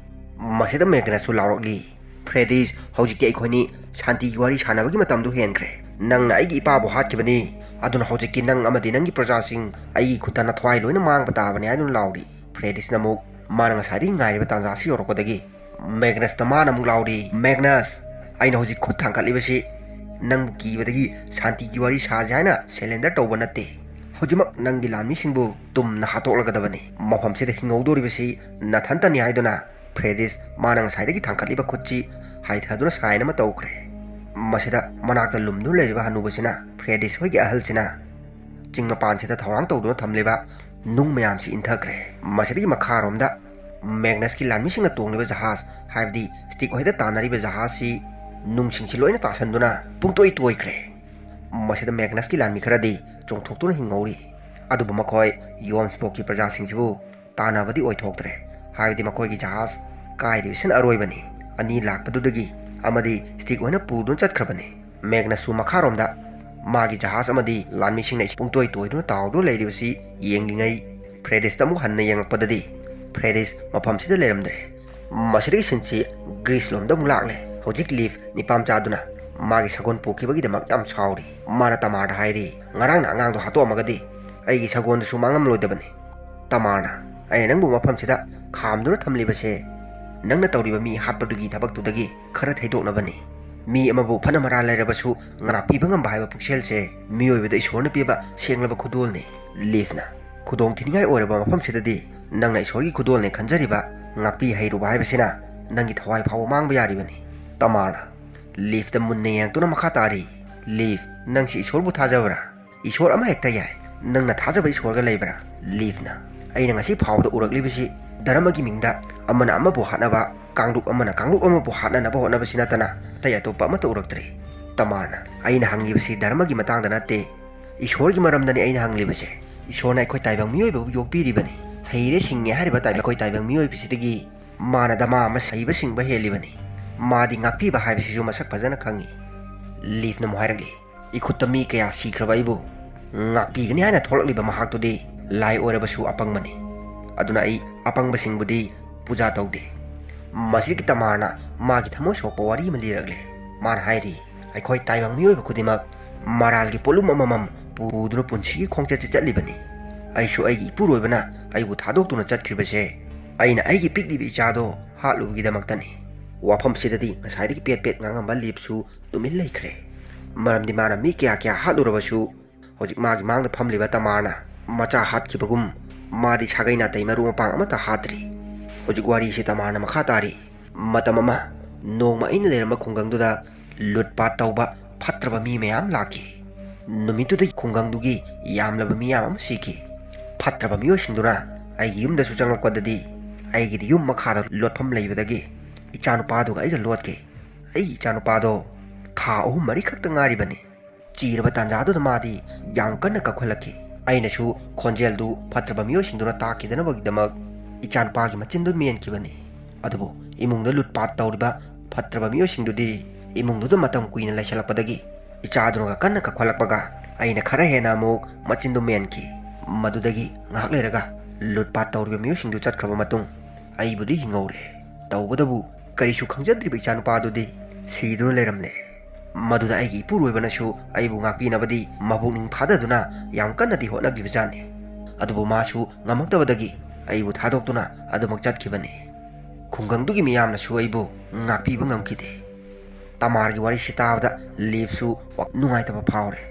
ꯃꯁꯤꯗ ꯃꯦꯒꯅꯁꯁꯨ ꯂꯥꯎꯔꯛꯂꯤ, "ꯐ꯭ꯔꯦꯗꯤꯁ, ꯍꯧꯖꯤꯛꯇꯤ ꯑꯩꯈꯣꯏꯅꯤ ꯁꯥꯟꯇꯤꯒꯤ ꯋꯥꯔꯤ ꯁꯥꯟꯅꯕꯒꯤ ꯃꯇꯝꯗꯨ ꯍꯦꯟꯈ꯭ꯔꯦ꯫ ꯅꯪꯅ ꯑꯩꯒꯤ ꯏꯄꯥꯕꯨ ꯍꯥꯠꯈꯤꯕꯅꯤ, ꯑꯗꯨꯅ ꯍꯧꯖꯤꯛꯇꯤ ꯅꯪ ꯑꯃꯗꯤ ꯅꯪꯒꯤ ꯄ꯭ꯔꯖꯥꯁꯤꯡ ꯑꯩꯒꯤ ꯈꯨꯠꯇ ꯅꯊ꯭ꯋꯥꯏ ꯂꯣꯏꯅ ꯃꯥꯡꯕ ꯇꯥꯕꯅꯤ" ꯍꯥꯏꯗꯨꯅ ꯂꯥꯎꯔꯤ꯫ ꯐ꯭ꯔꯦꯗꯤꯁꯅ ꯑꯃꯨꯛ ꯃꯥꯅ ꯉꯁꯥꯏꯗꯒꯤ ꯉꯥꯏꯔꯤꯕ ꯇꯥꯟꯖꯥ ꯑꯁꯤ ꯌꯧꯔꯛꯄꯗꯒꯤ ꯃꯦꯒꯅꯁꯇ ꯃꯥꯅ ꯑꯃꯨꯛ ꯂꯥꯎꯔꯤ, "ꯃꯦꯒꯅꯁ, ꯑꯩꯅ ꯍꯧꯖꯤꯛ ꯈꯨꯠ ꯊꯥꯡꯒꯠꯂꯤꯕꯁꯤ ꯅꯪꯕꯨ ꯀꯤꯕꯗꯒꯤ ꯁꯥꯟꯇꯤꯒꯤ ꯋꯥꯔꯤ ꯁꯥꯁꯤ ꯍꯥꯏꯅ ꯁꯔꯦꯟꯗꯔ ꯇꯧꯕ ꯅꯠꯇꯦ꯫ ꯍꯧꯖꯤꯛꯃꯛ ꯅꯪꯒꯤ ꯂꯥꯟꯃꯤꯁꯤꯡꯕꯨ ꯇꯨꯝꯅ ꯍꯥꯠꯇꯣꯛꯂꯒꯗꯕꯅꯤ꯫ ꯃꯐꯝꯁꯤꯗ ꯍꯤꯡꯍꯧꯗꯣꯔꯤꯕꯁꯤ ꯅꯊꯟꯇꯅꯤ" ꯍꯥꯏꯗꯨꯅ ꯐ꯭ꯔꯦꯗꯤꯁ ꯃꯥꯅ ꯉꯁꯥꯏꯗꯒꯤ ꯊꯥꯡꯒꯠꯂꯤꯕ ꯈꯨꯠꯁꯤ ꯍꯥꯏꯊꯗꯨꯅ ꯁꯥꯏꯟ ꯑꯃ ꯇꯧꯈ꯭ꯔꯦ꯫ ꯃꯁꯤꯗ ꯃꯅꯥꯛꯇ ꯂꯨꯝꯗꯨꯅ ꯂꯩꯔꯤꯕ ꯍꯅꯨꯕꯁꯤꯅ, ꯐ꯭ꯔꯦꯗꯤꯁ ꯍꯣꯏꯒꯤ ꯑꯍꯜꯁꯤꯅ ꯆꯤꯡ ꯃꯄꯥꯟꯁꯤꯗ ꯊꯧꯔꯥꯡ ꯇꯧꯗꯨꯅ ꯊꯝꯂꯤꯕ ꯅꯨꯡ ꯃꯌꯥꯝꯁꯤ ꯏꯟꯊꯈ꯭ꯔꯦ꯫ ꯃꯁꯤꯗꯒꯤ ꯃꯈꯥꯔꯣꯝꯗ ꯃꯦꯒꯅꯁꯀꯤ ꯂꯥꯟꯃꯤꯁꯤꯡꯅ ꯇꯣꯡꯂꯤꯕ ꯖꯍꯥꯖ, ꯍꯥꯏꯕꯗꯤ ꯁ꯭ꯇꯤꯛ ꯍꯣꯏꯗ ꯇꯥꯟꯅꯔꯤꯕ ꯖꯍꯥꯖꯁꯤ ꯅꯨꯡꯁꯤꯡꯁꯤ ꯂꯣꯏꯅ ꯇꯥꯁꯟꯗꯨꯅ ꯄꯨꯡꯇꯣꯏ ꯇꯣꯏꯈ꯭ꯔꯦ꯫ ꯃꯁꯤꯗ ꯃꯦꯒꯅꯁꯀꯤ ꯂꯥꯟꯃꯤ ꯈꯔꯗꯤ ꯆꯣꯡꯊꯣꯛꯇꯨꯅ ꯍꯤꯡꯍꯧꯔꯤ꯫ ꯑꯗꯨꯕꯨ ꯃꯈꯣꯏ ꯌꯣꯝꯁꯕꯣꯛꯀꯤ ꯄ꯭ꯔꯖꯥꯁꯤꯡꯁꯤꯕꯨ ꯇꯥꯟꯅꯕꯗꯤ ꯑꯣꯏꯊꯣꯛꯇ꯭ꯔꯦ꯫ ꯍꯥꯏꯕꯗꯤ ꯃꯈꯣꯏꯒꯤ ꯖꯍꯥꯖ ꯀꯥꯏꯔꯤꯕꯁꯤꯅ ꯑꯔꯣꯏꯕꯅꯤ꯫ ꯑꯅꯤ ꯂꯥꯛꯄꯗꯨꯗꯒꯤ ꯑꯃꯗꯤ ꯁ꯭ꯇꯤꯛ ꯑꯣꯏꯅ ꯄꯨꯗꯨꯅ ꯆꯠꯈ꯭ꯔꯕꯅꯤ꯫ ꯃꯦꯒꯅꯁꯁꯨ ꯃꯈꯥꯔꯣꯝꯗ ꯃꯥꯒꯤ ꯖꯍꯥꯖ ꯑꯃꯗꯤ ꯂꯥꯟꯃꯤꯁꯤꯡꯅ ꯄꯨꯡꯇꯣꯏ ꯇꯣꯏꯗꯨꯅ ꯇꯥꯎꯗꯨꯅ ꯂꯩꯔꯤꯕꯁꯤ ꯌꯦꯡꯂꯤꯉꯩ ꯐ꯭ꯔꯦꯗꯤꯁꯇ ꯑꯃꯨꯛ ꯍꯟꯅ ꯌꯦꯡꯂꯛꯄꯗꯗꯤ ꯐ꯭ꯔꯦꯗꯤꯁ ꯃꯐꯝꯁꯤꯗ ꯂꯩꯔꯝꯗ꯭ꯔꯦ꯫ ꯃꯁꯤꯗꯒꯤ ꯁꯤꯟꯁꯤ ꯒ꯭ꯔꯤꯁ ꯂꯣꯝꯗ ꯑꯃꯨꯛ ꯂꯥꯛꯂꯦ꯫ ꯍꯧꯖꯤꯛ ꯂꯤꯐ ꯅꯤꯄꯥꯝ ꯆꯥꯗꯨꯅ ꯃꯥꯒꯤ ꯁꯒꯣꯜ ꯄꯨꯈꯤꯕꯒꯤꯗꯃꯛ ꯌꯥꯝ ꯁꯥꯎꯔꯤ꯫ ꯃꯥꯅ ꯇꯃꯥꯔꯗ ꯍꯥꯏꯔꯤ, "ꯉꯔꯥꯡꯅ ꯑꯉꯥꯡꯗꯣ ꯍꯥꯠꯇꯣꯛꯑꯝꯃꯒꯗꯤ ꯑꯩꯒꯤ ꯁꯒꯣꯜꯗꯨꯁꯨ ꯃꯥꯡꯉꯝꯂꯣꯏꯗꯕꯅꯤ꯫ ꯇꯃꯥꯔꯅ, ꯑꯩꯅ ꯅꯪꯕꯨ ꯃꯐꯝꯁꯤꯗ ꯈꯥꯝꯗꯨꯅ ꯊꯝꯂꯤꯕꯁꯦ ꯅꯪꯅ ꯇꯧꯔꯤꯕ ꯃꯤ ꯍꯥꯠꯄꯗꯨꯒꯤ ꯊꯕꯛꯇꯨꯗꯒꯤ ꯈꯔ ꯊꯩꯗꯣꯛꯅꯕꯅꯤ꯫ ꯃꯤ ꯑꯃꯕꯨ ꯐꯅ ꯃꯔꯥꯜ ꯂꯩꯔꯕꯁꯨ ꯉꯥꯛꯄꯤꯕ ꯉꯝꯕ ꯍꯥꯏꯕ ꯄꯨꯛꯁꯦꯜꯁꯦ ꯃꯤꯑꯣꯏꯕꯗ ꯏꯁꯣꯔꯅ ꯄꯤꯕ ꯁꯦꯡꯂꯕ ꯈꯨꯗꯣꯜꯅꯤ꯫" ꯂꯤꯐꯅ, "ꯈꯨꯗꯣꯡ ꯊꯤꯅꯤꯡꯉꯥꯏ ꯑꯣꯏꯔꯕ ꯃꯐꯝꯁꯤꯗꯗꯤ ꯅꯪꯅ ꯏꯁꯣꯔꯒꯤ ꯈꯨꯗꯣꯜꯅꯦ ꯈꯟꯖꯔꯤꯕ ꯉꯥꯛꯄꯤ ꯍꯩꯔꯨꯕ ꯍꯥꯏꯕꯁꯤꯅ ꯅꯪꯒꯤ ꯊꯋꯥꯏ ꯐꯥꯎꯕ ꯃꯥꯡꯕ ꯌꯥꯔꯤꯕꯅꯤ꯫" ꯇꯃꯥꯔꯅ ꯂꯤꯐꯇ ꯃꯨꯟꯅ ꯌꯦꯡꯗꯨꯅ ꯃꯈꯥ ꯇꯥꯔꯤ, "ꯂꯤꯐ, ꯅꯪꯁꯤ ꯏꯁꯣꯔꯕꯨ ꯊꯥꯖꯕ꯭ꯔꯥ? ꯏꯁꯣꯔ ꯑꯃꯍꯦꯛꯇ ꯌꯥꯏ꯫ ꯅꯪꯅ ꯊꯥꯖꯕ ꯏꯁꯣꯔꯒ ꯂꯩꯕ꯭ꯔꯥ?" ꯂꯤꯐꯅ, "ꯑꯩꯅ ꯉꯁꯤ ꯐꯥꯎꯕꯗ ꯎꯔꯛꯂꯤꯕꯁꯤ ꯙꯔꯃꯒꯤ ꯃꯤꯡꯗ ꯑꯃꯅ ꯑꯃꯕꯨ ꯍꯥꯠꯅꯕ, ꯀꯥꯡꯂꯨꯞ ꯑꯃꯅ ꯀꯥꯡꯂꯨꯞ ꯑꯃꯕꯨ ꯍꯥꯠꯅꯅꯕ ꯍꯣꯠꯅꯕꯁꯤ ꯅꯠꯇꯅ ꯑꯇꯩ ꯑꯇꯣꯞꯄ ꯑꯃꯠꯇ ꯎꯔꯛꯇ꯭ꯔꯤ꯫" ꯇꯃꯥꯔꯅ, "ꯑꯩꯅ ꯍꯪꯂꯤꯕꯁꯤ ꯙꯔꯃꯒꯤ ꯃꯇꯥꯡꯗ ꯅꯠꯇꯦ, ꯏꯁꯣꯔꯒꯤ ꯃꯔꯝꯗꯅꯤ ꯑꯩꯅ ꯍꯪꯂꯤꯕꯁꯦ꯫ ꯏꯁꯣꯔꯅ ꯑꯩꯈꯣꯏ ꯇꯥꯏꯕꯪ ꯃꯤꯑꯣꯏꯕꯕꯨ ꯌꯣꯛꯄꯤꯔꯤꯕꯅꯤ꯫ ꯍꯩꯔꯦ ꯁꯤꯡꯉꯦ ꯍꯥꯏꯔꯤꯕ ꯇꯥꯏꯕ-, ꯑꯩꯈꯣꯏ ꯇꯥꯏꯕꯪ ꯃꯤꯑꯣꯏꯕꯁꯤꯗꯒꯤ ꯃꯥꯅ ꯗꯃꯥ ꯑꯃ ꯍꯩꯕ ꯁꯤꯡꯕ ꯍꯦꯜꯂꯤꯕꯅꯤ꯫ ꯃꯥꯗꯤ ꯉꯥꯛꯄꯤꯕ ꯍꯥꯏꯕꯁꯤꯁꯨ ꯃꯁꯛ ꯐꯖꯅ ꯈꯪꯉꯤ꯫" ꯂꯤꯐꯅ ꯑꯃꯨꯛ ꯍꯥꯏꯔꯛꯂꯤ, "ꯏꯈꯨꯠꯇ ꯃꯤ ꯀꯌꯥ ꯁꯤꯈ꯭ꯔꯕ ꯑꯩꯕꯨ ꯉꯥꯛꯄꯤꯒꯅꯤ ꯍꯥꯏꯅ ꯊꯣꯛꯂꯛꯂꯤꯕ ꯃꯍꯥꯛꯇꯨꯗꯤ ꯂꯥꯏ ꯑꯣꯏꯔꯕꯁꯨ ꯑꯄꯪꯕꯅꯤ꯫ ꯑꯗꯨꯅ ꯑꯩ ꯑꯄꯪꯕꯁꯤꯡꯕꯨꯗꯤ ꯄꯨꯖꯥ ꯇꯧꯗꯦ꯫" ꯃꯁꯤꯗꯒꯤ ꯇꯃꯥꯔꯅ ꯃꯥꯒꯤ ꯊꯃꯣꯏ ꯁꯣꯛꯄ ꯋꯥꯔꯤ ꯑꯃ ꯂꯤꯔꯛꯂꯦ꯫ ꯃꯥꯅ ꯍꯥꯏꯔꯤ, "ꯑꯩꯈꯣꯏ ꯇꯥꯏꯕꯪ ꯃꯤꯑꯣꯏꯕ ꯈꯨꯗꯤꯡꯃꯛ ꯃꯔꯥꯜꯒꯤ ꯄꯣꯠꯂꯨꯝ ꯑꯃꯃꯝ ꯄꯨꯗꯨꯅ ꯄꯨꯟꯁꯤꯒꯤ ꯈꯣꯡꯆꯠꯁꯦ ꯆꯠꯂꯤꯕꯅꯤ꯫ ꯑꯩꯁꯨ ꯑꯩꯒꯤ ꯏꯄꯨꯔꯣꯏꯕꯅ ꯑꯩꯕꯨ ꯊꯥꯗꯣꯛꯇꯨꯅ ꯆꯠꯈ꯭ꯔꯤꯕꯁꯦ ꯑꯩꯅ ꯑꯩꯒꯤ ꯄꯤꯛꯂꯤꯕ ꯏꯆꯥꯗꯣ ꯍꯥꯠꯂꯨꯕꯒꯤꯗꯃꯛꯇꯅꯤ꯫" ꯋꯥꯐꯝꯁꯤꯗꯗꯤ ꯉꯁꯥꯏꯗꯒꯤ ꯄꯦꯠ ꯄꯦꯠ ꯉꯥꯡꯉꯝꯕ ꯂꯤꯞꯁꯨ ꯇꯨꯃꯤꯟ ꯂꯩꯈ꯭ꯔꯦ꯫ ꯃꯔꯝꯗꯤ ꯃꯥꯅ ꯃꯤ ꯀꯌꯥ ꯀꯌꯥ ꯍꯥꯠꯂꯨꯔꯕꯁꯨ ꯍꯧꯖꯤꯛ ꯃꯥꯒꯤ ꯃꯥꯡꯗ ꯐꯝꯂꯤꯕ ꯇꯃꯥꯔꯅ ꯃꯆꯥ ꯍꯥꯠꯈꯤꯕꯒꯨꯝ ꯃꯥꯗꯤ ꯁꯥꯒꯩ ꯅꯥꯇꯩ ꯃꯔꯨ ꯃꯄꯥꯡ ꯑꯃꯠꯇ ꯍꯥꯠꯇ꯭ꯔꯤ꯫ ꯍꯧꯖꯤꯛ ꯋꯥꯔꯤꯁꯤ ꯇꯃꯥꯔꯅ ꯃꯈꯥ ꯇꯥꯔꯤ꯫ ꯃꯇꯝ ꯑꯃ ꯅꯣꯡꯃ ꯑꯩꯅ ꯂꯩꯔꯝꯕ ꯈꯨꯡꯒꯪꯗꯨꯗ ꯂꯨꯠꯄꯥꯠ ꯇꯧꯕ ꯐꯠꯇ꯭ꯔꯕ ꯃꯤ ꯃꯌꯥꯝ ꯂꯥꯛꯈꯤ꯫ ꯅꯨꯃꯤꯠꯇꯨꯗ ꯈꯨꯡꯒꯪꯗꯨꯒꯤ ꯌꯥꯝꯂꯕ ꯃꯤꯌꯥꯝ ꯑꯃ ꯁꯤꯈꯤ꯫ ꯐꯠꯇ꯭ꯔꯕ ꯃꯤꯑꯣꯏꯁꯤꯡꯗꯨꯅ ꯑꯩꯒꯤ ꯌꯨꯝꯗꯁꯨ ꯆꯪꯂꯛꯄꯗꯗꯤ, ꯑꯩꯒꯤꯗꯤ ꯌꯨꯝ ꯃꯈꯥꯗ ꯂꯣꯠꯐꯝ ꯂꯩꯕꯗꯒꯤ ꯏꯆꯥꯅꯨꯄꯥꯗꯨꯒ ꯑꯩꯒ ꯂꯣꯠꯈꯤ꯫ ꯑꯩꯒꯤ ꯏꯆꯥꯅꯨꯄꯥꯗꯣ ꯊꯥ ꯑꯍꯨꯝ ꯃꯔꯤ ꯈꯛꯇ ꯉꯥꯏꯔꯤꯕꯅꯤ꯫ ꯆꯤꯔꯕ ꯇꯥꯟꯖꯥꯗꯨꯗ ꯃꯥꯗꯤ ꯌꯥꯝ ꯀꯟꯅ ꯀꯞꯈꯠꯂꯛꯈꯤ꯫ ꯑꯩꯅꯁꯨ ꯈꯣꯟꯖꯦꯜꯗꯨ ꯐꯠꯇ꯭ꯔꯕ ꯃꯤꯑꯣꯏꯁꯤꯡꯗꯨꯅ ꯇꯥꯈꯤꯗꯅꯕꯒꯤꯗꯃꯛ ꯏꯆꯥꯅꯨꯄꯥꯒꯤ ꯃꯆꯤꯟꯗꯨ ꯃꯦꯟꯈꯤꯕꯅꯤ꯫ ꯑꯗꯨꯕꯨ ꯏꯃꯨꯡꯗ ꯂꯨꯠꯄꯥꯠ ꯇꯧꯔꯤꯕ ꯐꯠꯇ꯭ꯔꯕ ꯃꯤꯑꯣꯏꯁꯤꯡꯗꯨꯗꯤ ꯏꯃꯨꯡꯗꯨꯗ ꯃꯇꯝ ꯀꯨꯏꯅ ꯂꯩꯁꯜꯂꯛꯄꯗꯒꯤ ꯏꯆꯥꯗꯨꯅꯒ ꯀꯟꯅ ꯀꯞꯈꯠꯂꯛꯄꯒ ꯑꯩꯅ ꯈꯔ ꯍꯦꯟꯅ ꯑꯃꯨꯛ ꯃꯆꯤꯟꯗꯨ ꯃꯦꯟꯈꯤ꯫ ꯃꯗꯨꯗꯒꯤ ꯉꯥꯏꯍꯥꯛ ꯂꯩꯔꯒ ꯂꯨꯠꯄꯥꯠ ꯇꯧꯔꯤꯕ ꯃꯤꯑꯣꯏꯁꯤꯡꯗꯨ ꯆꯠꯈ꯭ꯔꯕ ꯃꯇꯨꯡ ꯑꯩꯕꯨꯗꯤ ꯍꯤꯡꯍꯧꯔꯦ꯫ ꯇꯧꯕꯇꯕꯨ ꯀꯔꯤꯁꯨ ꯈꯪꯖꯗ꯭ꯔꯤꯕ ꯏꯆꯥꯅꯨꯄꯥꯗꯨꯗꯤ ꯁꯤꯗꯨꯅ ꯂꯩꯔꯝꯂꯦ꯫ ꯃꯗꯨꯗ ꯑꯩꯒꯤ ꯏꯄꯨꯔꯣꯏꯕꯅꯁꯨ ꯑꯩꯕꯨ ꯉꯥꯛꯄꯤꯅꯕꯗꯤ ꯃꯄꯨꯛꯅꯤꯡ ꯐꯥꯗꯗꯨꯅ ꯌꯥꯝ ꯀꯟꯅꯗꯤ ꯍꯣꯠꯅꯈꯤꯕꯖꯥꯠꯅꯤ꯫ ꯑꯗꯨꯕꯨ ꯃꯥꯁꯨ ꯉꯝꯃꯛꯇꯕꯗꯒꯤ ꯑꯩꯕꯨ ꯊꯥꯗꯣꯛꯇꯨꯅ ꯑꯗꯨꯃꯛ ꯆꯠꯈꯤꯕꯅꯤ꯫ ꯈꯨꯡꯒꯪꯗꯨꯒꯤ ꯃꯤꯌꯥꯝꯅꯁꯨ ꯑꯩꯕꯨ ꯉꯥꯛꯄꯤꯕ ꯉꯝꯈꯤꯗꯦ꯫ ꯇꯃꯥꯔꯒꯤ ꯋꯥꯔꯤꯁꯤ ꯇꯥꯕꯗ ꯂꯤꯞꯁꯨ ꯅꯨꯡꯉꯥꯏꯇꯕ ꯐꯥꯎꯔꯦ꯫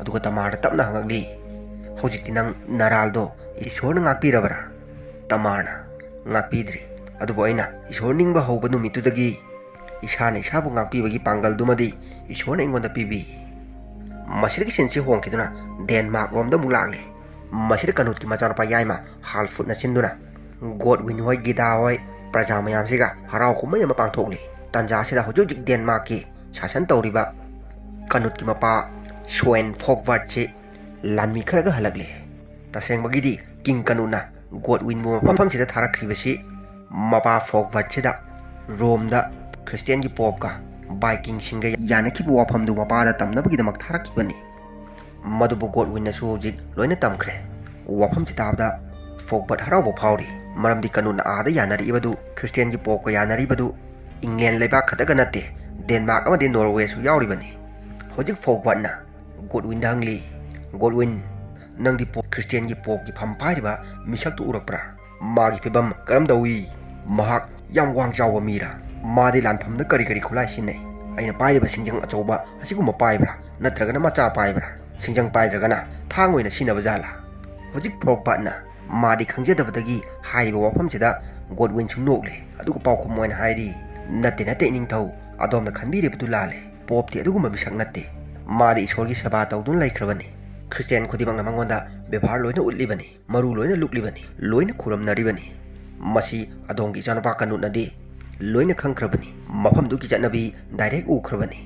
ꯑꯗꯨꯒ ꯇꯃꯥꯔꯗ ꯇꯞꯅ ꯍꯪꯉꯛꯂꯤ, "ꯍꯧꯖꯤꯛꯇꯤ ꯅꯪ ꯅꯔꯥꯜꯗꯣ ꯏꯁꯣꯔꯅ ꯉꯥꯛꯄꯤꯔꯕ꯭ꯔꯥ?" ꯇꯃꯥꯔꯅ, "ꯉꯥꯛꯄꯤꯗ꯭ꯔꯤ꯫ ꯑꯗꯨꯕꯨ ꯑꯩꯅ ꯏꯁꯣꯔ ꯅꯤꯡꯕ ꯍꯧꯕ ꯅꯨꯃꯤꯠꯇꯨꯗꯒꯤ ꯏꯁꯥꯅ ꯏꯁꯥꯕꯨ ꯉꯥꯛꯄꯤꯕꯒꯤ ꯄꯥꯡꯒꯜꯗꯨꯃꯗꯤ ꯏꯁꯣꯔꯅ ꯑꯩꯉꯣꯟꯗ ꯄꯤꯕꯤ꯫" ꯃꯁꯤꯗꯒꯤ ꯁꯤꯟꯁꯤ ꯍꯣꯡꯈꯤꯗꯨꯅ ꯗꯦꯟꯃꯥꯔꯛ ꯂꯣꯝꯗ ꯑꯃꯨꯛ ꯂꯥꯛꯂꯦ꯫ ꯃꯁꯤꯗ ꯀꯅꯨꯠꯀꯤ ꯃꯆꯥꯅꯨꯄꯥ ꯌꯥꯏꯃ ꯍꯥꯜꯐꯨꯠꯅ ꯁꯤꯟꯗꯨꯅ ꯒꯣꯗꯋꯤꯟ ꯍꯣꯏ, ꯒꯤꯗꯥ ꯍꯣꯏ, ꯄ꯭ꯔꯖꯥ ꯃꯌꯥꯝꯁꯤꯒ ꯍꯔꯥꯎ ꯀꯨꯝꯍꯩ ꯑꯃ ꯄꯥꯡꯊꯣꯛꯂꯤ꯫ ꯇꯥꯟꯖꯥ ꯑꯁꯤꯗ ꯍꯧꯖꯤꯛ ꯍꯧꯖꯤꯛ ꯗꯦꯟꯃꯥꯔꯛꯀꯤ ꯁꯥꯁꯟ ꯇꯧꯔꯤꯕ ꯀꯅꯨꯠꯀꯤ ꯃꯄꯥ ꯁ꯭ꯋꯦꯟ ꯐꯣꯛꯕꯥꯔꯠꯁꯤ ꯂꯥꯟꯃꯤ ꯈꯔꯒ ꯍꯜꯂꯛꯂꯤ꯫ ꯇꯁꯦꯡꯕꯒꯤꯗꯤ ꯀꯤꯡ ꯀꯅꯨꯠꯅ ꯒꯣꯗꯋꯤꯟꯕꯨ ꯃꯐꯝꯁꯤꯗ ꯊꯥꯔꯛꯈꯤꯕꯁꯤ ꯃꯄꯥ ꯐꯣꯛꯕꯥꯔꯠꯁꯤꯗ ꯔꯣꯝꯗ ꯈ꯭ꯔꯤꯁꯇꯤꯌꯥꯟꯒꯤ ꯄꯣꯞꯀ ꯚꯥꯏꯀꯤꯡꯁꯤꯡꯒ ꯌꯥꯅꯈꯤꯕ ꯋꯥꯐꯝꯗꯨ ꯃꯄꯥꯗ ꯇꯝꯅꯕꯒꯤꯗꯃꯛ ꯊꯥꯔꯛꯈꯤꯕꯅꯤ꯫ ꯃꯗꯨꯕꯨ ꯒꯣꯗꯋꯤꯟꯅꯁꯨ ꯍꯧꯖꯤꯛ ꯂꯣꯏꯅ ꯇꯝꯈ꯭ꯔꯦ꯫ ꯋꯥꯐꯝꯁꯤ ꯇꯥꯕꯗ ꯐꯣꯛꯕꯥꯔꯠ ꯍꯔꯥꯎꯕ ꯐꯥꯎꯔꯤ꯫ ꯃꯔꯝꯗꯤ ꯀꯅꯨꯠꯅ ꯑꯥꯗ ꯌꯥꯅꯔꯛꯏꯕꯗꯨ, ꯈ꯭ꯔꯤꯁꯇꯤꯌꯥꯟꯒꯤ ꯄꯣꯞꯀ ꯌꯥꯅꯔꯤꯕꯗꯨ ꯏꯪꯂꯦꯟ ꯂꯩꯕꯥꯛ ꯈꯛꯇꯒ ꯅꯠꯇꯦ, ꯗꯦꯟꯃꯥꯔꯛ ꯑꯃꯗꯤ ꯅꯣꯔꯋꯦꯁꯨ ꯌꯥꯎꯔꯤꯕꯅꯤ꯫ ꯍꯧꯖꯤꯛ ꯐꯣꯛꯕꯥꯔꯠꯅ ꯒꯣꯗꯋꯤꯟꯗ ꯍꯪꯂꯤ, "ꯒꯣꯗꯋꯤꯟ, ꯅꯪꯗꯤ ꯄꯣꯞ, ꯈ꯭ꯔꯤꯁꯇꯤꯌꯥꯟꯒꯤ ꯄꯣꯞꯀꯤ ꯐꯝ ꯄꯥꯏꯔꯤꯕ ꯃꯤꯁꯛꯇꯨ ꯎꯔꯛꯄ꯭ꯔꯥ? ꯃꯥꯒꯤ ꯐꯤꯕꯝ ꯀꯔꯝ ꯇꯧꯏ? ꯃꯍꯥꯛ ꯌꯥꯝ ꯋꯥꯡ ꯆꯥꯎꯕ ꯃꯤꯔꯥ? ꯃꯥꯗꯤ ꯂꯥꯟꯐꯝꯗ ꯀꯔꯤ ꯀꯔꯤ ꯈꯨꯠꯂꯥꯏ ꯁꯤꯖꯤꯟꯅꯩ? ꯑꯩꯅ ꯄꯥꯏꯔꯤꯕ ꯁꯤꯡꯖꯪ ꯑꯆꯧꯕ ꯑꯁꯤꯒꯨꯝꯕ ꯄꯥꯏꯕ꯭ꯔꯥ? ꯅꯠꯇ꯭ꯔꯒꯅ ꯃꯆꯥ ꯄꯥꯏꯕ꯭ꯔꯥ? ꯁꯤꯡꯖꯪ ꯄꯥꯏꯗ꯭ꯔꯒꯅ ꯊꯥꯡ ꯑꯣꯏꯅ ꯁꯤꯖꯤꯟꯅꯕ ꯖꯥꯠꯂꯥ?" ꯍꯧꯖꯤꯛ ꯐꯣꯛꯕꯥꯔꯠꯅ ꯃꯥꯗꯤ ꯈꯪꯖꯗꯕꯗꯒꯤ ꯍꯥꯏꯔꯤꯕ ꯋꯥꯐꯝꯁꯤꯗ ꯒꯣꯗꯋꯤꯟꯁꯨ ꯅꯣꯛꯂꯦ꯫ ꯑꯗꯨꯒ ꯄꯥꯎꯈꯨꯝ ꯑꯣꯏꯅ ꯍꯥꯏꯔꯤ, "ꯅꯠꯇꯦ, ꯅꯠꯇꯦ, ꯏꯅꯤꯡꯊꯧ, ꯑꯗꯣꯝꯅ ꯈꯟꯕꯤꯔꯤꯕꯗꯨ ꯂꯥꯜꯂꯦ꯫ ꯄꯣꯞꯇꯤ ꯑꯗꯨꯒꯨꯝꯕ ꯃꯤꯁꯛ ꯅꯠꯇꯦ꯫ ꯃꯥꯗꯤ ꯏꯁꯣꯔꯒꯤ ꯁꯦꯕꯥ ꯇꯧꯗꯨꯅ ꯂꯩꯈ꯭ꯔꯕꯅꯤ꯫ ꯈ꯭ꯔꯤꯁꯇꯤꯌꯥꯟ ꯈꯨꯗꯤꯡꯃꯛꯅ ꯃꯉꯣꯟꯗ ꯕꯦꯕꯥꯔ ꯂꯣꯏꯅ ꯎꯠꯂꯤꯕꯅꯤ, ꯃꯔꯨ ꯂꯣꯏꯅ ꯂꯨꯛꯂꯤꯕꯅꯤ, ꯂꯣꯏꯅ ꯈꯨꯔꯨꯝꯅꯔꯤꯕꯅꯤ꯫ ꯃꯁꯤ ꯑꯗꯣꯝꯒꯤ ꯏꯆꯥꯅꯨꯄꯥ ꯀꯅꯨꯠꯅꯗꯤ ꯂꯣꯏꯅ ꯈꯪꯈ꯭ꯔꯕꯅꯤ, ꯃꯐꯝꯗꯨꯒꯤ ꯆꯠꯅꯕꯤ ꯗꯥꯏꯔꯦꯛ ꯎꯈ꯭ꯔꯕꯅꯤ꯫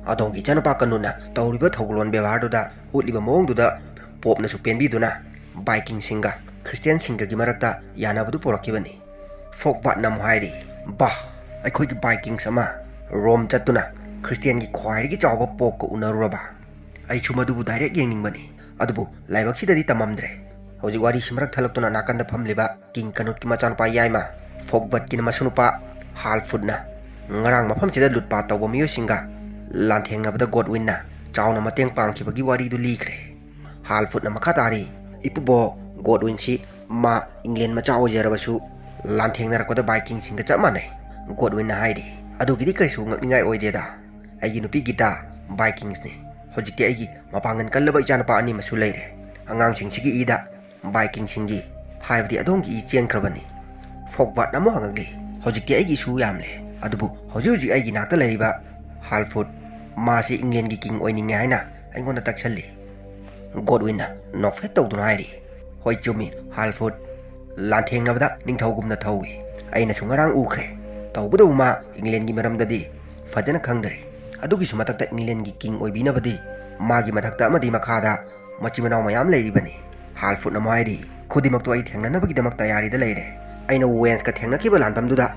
ꯑꯗꯣꯝꯒꯤ ꯏꯆꯥꯅꯨꯄꯥ ꯀꯅꯨꯠꯅ ꯇꯧꯔꯤꯕ ꯊꯧꯒꯜꯂꯣꯟ ꯕꯦꯕꯥꯔꯗꯨꯗ ꯎꯠꯂꯤꯕ ꯃꯑꯣꯡꯗꯨꯗ ꯄꯣꯞꯅꯁꯨ ꯄꯦꯟꯕꯤꯗꯨꯅ ꯕꯥꯏꯀꯤꯡꯁꯤꯡꯒ ꯈ꯭ꯔꯤꯁꯇꯤꯌꯥꯟꯁꯤꯡꯒꯒꯤ ꯃꯔꯛꯇ ꯌꯥꯅꯕꯗꯨ ꯄꯨꯔꯛꯈꯤꯕꯅꯤ꯫ ꯐꯣꯛꯕꯥꯠꯅ ꯑꯃꯨꯛ ꯍꯥꯏꯔꯤ, "ꯕꯥ, ꯑꯩꯈꯣꯏꯒꯤ ꯕꯥꯏꯀꯤꯡꯁ ꯑꯃ ꯔꯣꯝ ꯆꯠꯇꯨꯅ ꯈ꯭ꯔꯤꯁꯇꯤꯌꯥꯟꯒꯤ ꯈ꯭ꯋꯥꯏꯗꯒꯤ ꯆꯥꯎꯕ ꯄꯣꯞꯀ ꯎꯅꯔꯨꯔꯕ? ꯑꯩꯁꯨ ꯃꯗꯨꯕꯨ ꯗꯥꯏꯔꯦꯛ ꯌꯦꯡꯅꯤꯡꯕꯅꯤ, ꯑꯗꯨꯕꯨ ꯂꯥꯏꯕꯛꯁꯤꯗꯗꯤ ꯇꯝꯃꯝꯗ꯭ꯔꯦ꯫" ꯍꯧꯖꯤꯛ ꯋꯥꯔꯤꯁꯤ ꯃꯔꯛ ꯊꯠꯂꯛꯇꯨꯅ ꯅꯥꯀꯟꯗ ꯐꯝꯂꯤꯕ ꯀꯤꯡ ꯀꯅꯨꯠꯀꯤ ꯃꯆꯥꯅꯨꯄꯥ ꯌꯥꯏꯃ ꯐꯣꯛꯕꯠꯀꯤꯅ ꯃꯁꯨꯅꯨꯄꯥ ꯍꯥꯜꯐꯨꯠꯅ ꯉꯔꯥꯡ ꯃꯐꯝꯁꯤꯗ ꯂꯨꯠꯄꯥꯠ ꯇꯧꯕ ꯃꯤꯑꯣꯏꯁꯤꯡꯒ ꯂꯥꯟꯊꯦꯡꯅꯕꯗ ꯒꯣꯗꯋꯤꯟꯅ ꯆꯥꯎꯅ ꯃꯇꯦꯡ ꯄꯥꯡꯈꯤꯕꯒꯤ ꯋꯥꯔꯤꯗꯨ ꯂꯤꯈ꯭ꯔꯦ꯫ ꯍꯥꯜꯐꯨꯠꯅ ꯃꯈꯥ ꯇꯥꯔꯤ, "ꯏꯄꯨꯕꯣ, ꯒꯣꯗꯋꯤꯟꯁꯤ ꯃꯥ ꯏꯪꯂꯦꯟ ꯃꯆꯥ ꯑꯣꯏꯖꯔꯕꯁꯨ ꯂꯥꯟꯊꯦꯡꯅꯔꯛꯄꯗ ꯕꯥꯏꯀꯤꯡꯁꯤꯡꯒ ꯆꯞ ꯃꯥꯟꯅꯩ꯫" ꯒꯣꯗꯋꯤꯟꯅ ꯍꯥꯏꯔꯤ, "ꯑꯗꯨꯒꯤꯗꯤ ꯀꯔꯤꯁꯨ ꯉꯛꯅꯤꯡꯉꯥꯏ ꯑꯣꯏꯗꯦꯗ꯫ ꯑꯩꯒꯤ ꯅꯨꯄꯤ ꯒꯤꯇꯥ ꯕꯥꯏꯀꯤꯡꯁꯅꯤ꯫ ꯍꯧꯖꯤꯛꯇꯤ ꯑꯩꯒꯤ ꯃꯄꯥꯡꯒꯜ ꯀꯜꯂꯕ ꯏꯆꯥꯅꯨꯄꯥ ꯑꯅꯤ ꯑꯃꯁꯨ ꯂꯩꯔꯦ꯫ ꯑꯉꯥꯡꯁꯤꯡꯁꯤꯒꯤ ꯏꯗ ꯕꯥꯏꯀꯤꯡꯁꯤꯡꯒꯤ, ꯍꯥꯏꯕꯗꯤ ꯑꯗꯣꯝꯒꯤ ꯏ ꯆꯦꯟꯈ꯭ꯔꯕꯅꯤ꯫" ꯐꯣꯛꯕꯥꯠꯅ ꯑꯃꯨꯛ ꯍꯪꯉꯛꯂꯤ, "ꯍꯧꯖꯤꯛꯇꯤ ꯑꯩꯒꯤ ꯏꯁꯨ ꯌꯥꯝꯂꯦ, ꯑꯗꯨꯕꯨ ꯍꯧꯖꯤꯛ ꯍꯧꯖꯤꯛ ꯑꯩꯒꯤ ꯅꯥꯛꯇ ꯂꯩꯔꯤꯕ ꯍꯥꯜꯐꯨꯠ, ꯃꯥꯁꯤ ꯏꯪꯂꯦꯟꯒꯤ ꯀꯤꯡ ꯑꯣꯏꯅꯤꯡꯉꯦ ꯍꯥꯏꯅ ꯑꯩꯉꯣꯟꯗ ꯇꯛꯁꯜꯂꯤ꯫" ꯒꯣꯗꯋꯤꯟꯅ ꯅꯣꯛꯐꯦꯠ ꯇꯧꯗꯨꯅ ꯍꯥꯏꯔꯤ, "ꯍꯣꯏ, ꯆꯨꯝꯃꯤ, ꯍꯥꯜꯐꯨꯠ, ꯂꯥꯟꯊꯦꯡꯅꯕꯗ ꯅꯤꯡꯊꯧꯒꯨꯝꯅ ꯊꯧꯏ꯫ ꯑꯩꯅꯁꯨ ꯉꯔꯥꯡ ꯎꯈ꯭ꯔꯦ꯫ ꯇꯧꯕꯇꯕꯨ ꯃꯥ ꯏꯪꯂꯦꯟꯒꯤ ꯃꯔꯝꯗꯗꯤ ꯐꯖꯅ ꯈꯪꯗ꯭ꯔꯤ꯫ ꯑꯗꯨꯒꯤꯁꯨ ꯃꯊꯛꯇ ꯏꯪꯂꯦꯟꯒꯤ ꯀꯤꯡ ꯑꯣꯏꯕꯤꯅꯕꯗꯤ ꯃꯥꯒꯤ ꯃꯊꯛꯇ ꯑꯃꯗꯤ ꯃꯈꯥꯗ ꯃꯆꯤꯟ ꯃꯅꯥꯎ ꯃꯌꯥꯝ ꯂꯩꯔꯤꯕꯅꯤ꯫" ꯍꯥꯜꯐꯨꯠꯅ ꯑꯃꯨꯛ ꯍꯥꯏꯔꯤ, "ꯈꯨꯗꯤꯡꯃꯛꯇꯣ ꯑꯩ ꯊꯦꯡꯅꯅꯕꯒꯤꯗꯃꯛ ꯇꯌꯥꯔꯤꯗ ꯂꯩꯔꯦ꯫ ꯑꯩꯅ ꯋꯦꯟꯁꯀ ꯊꯦꯡꯅꯈꯤꯕ ꯂꯥꯟꯐꯝꯗꯨꯗ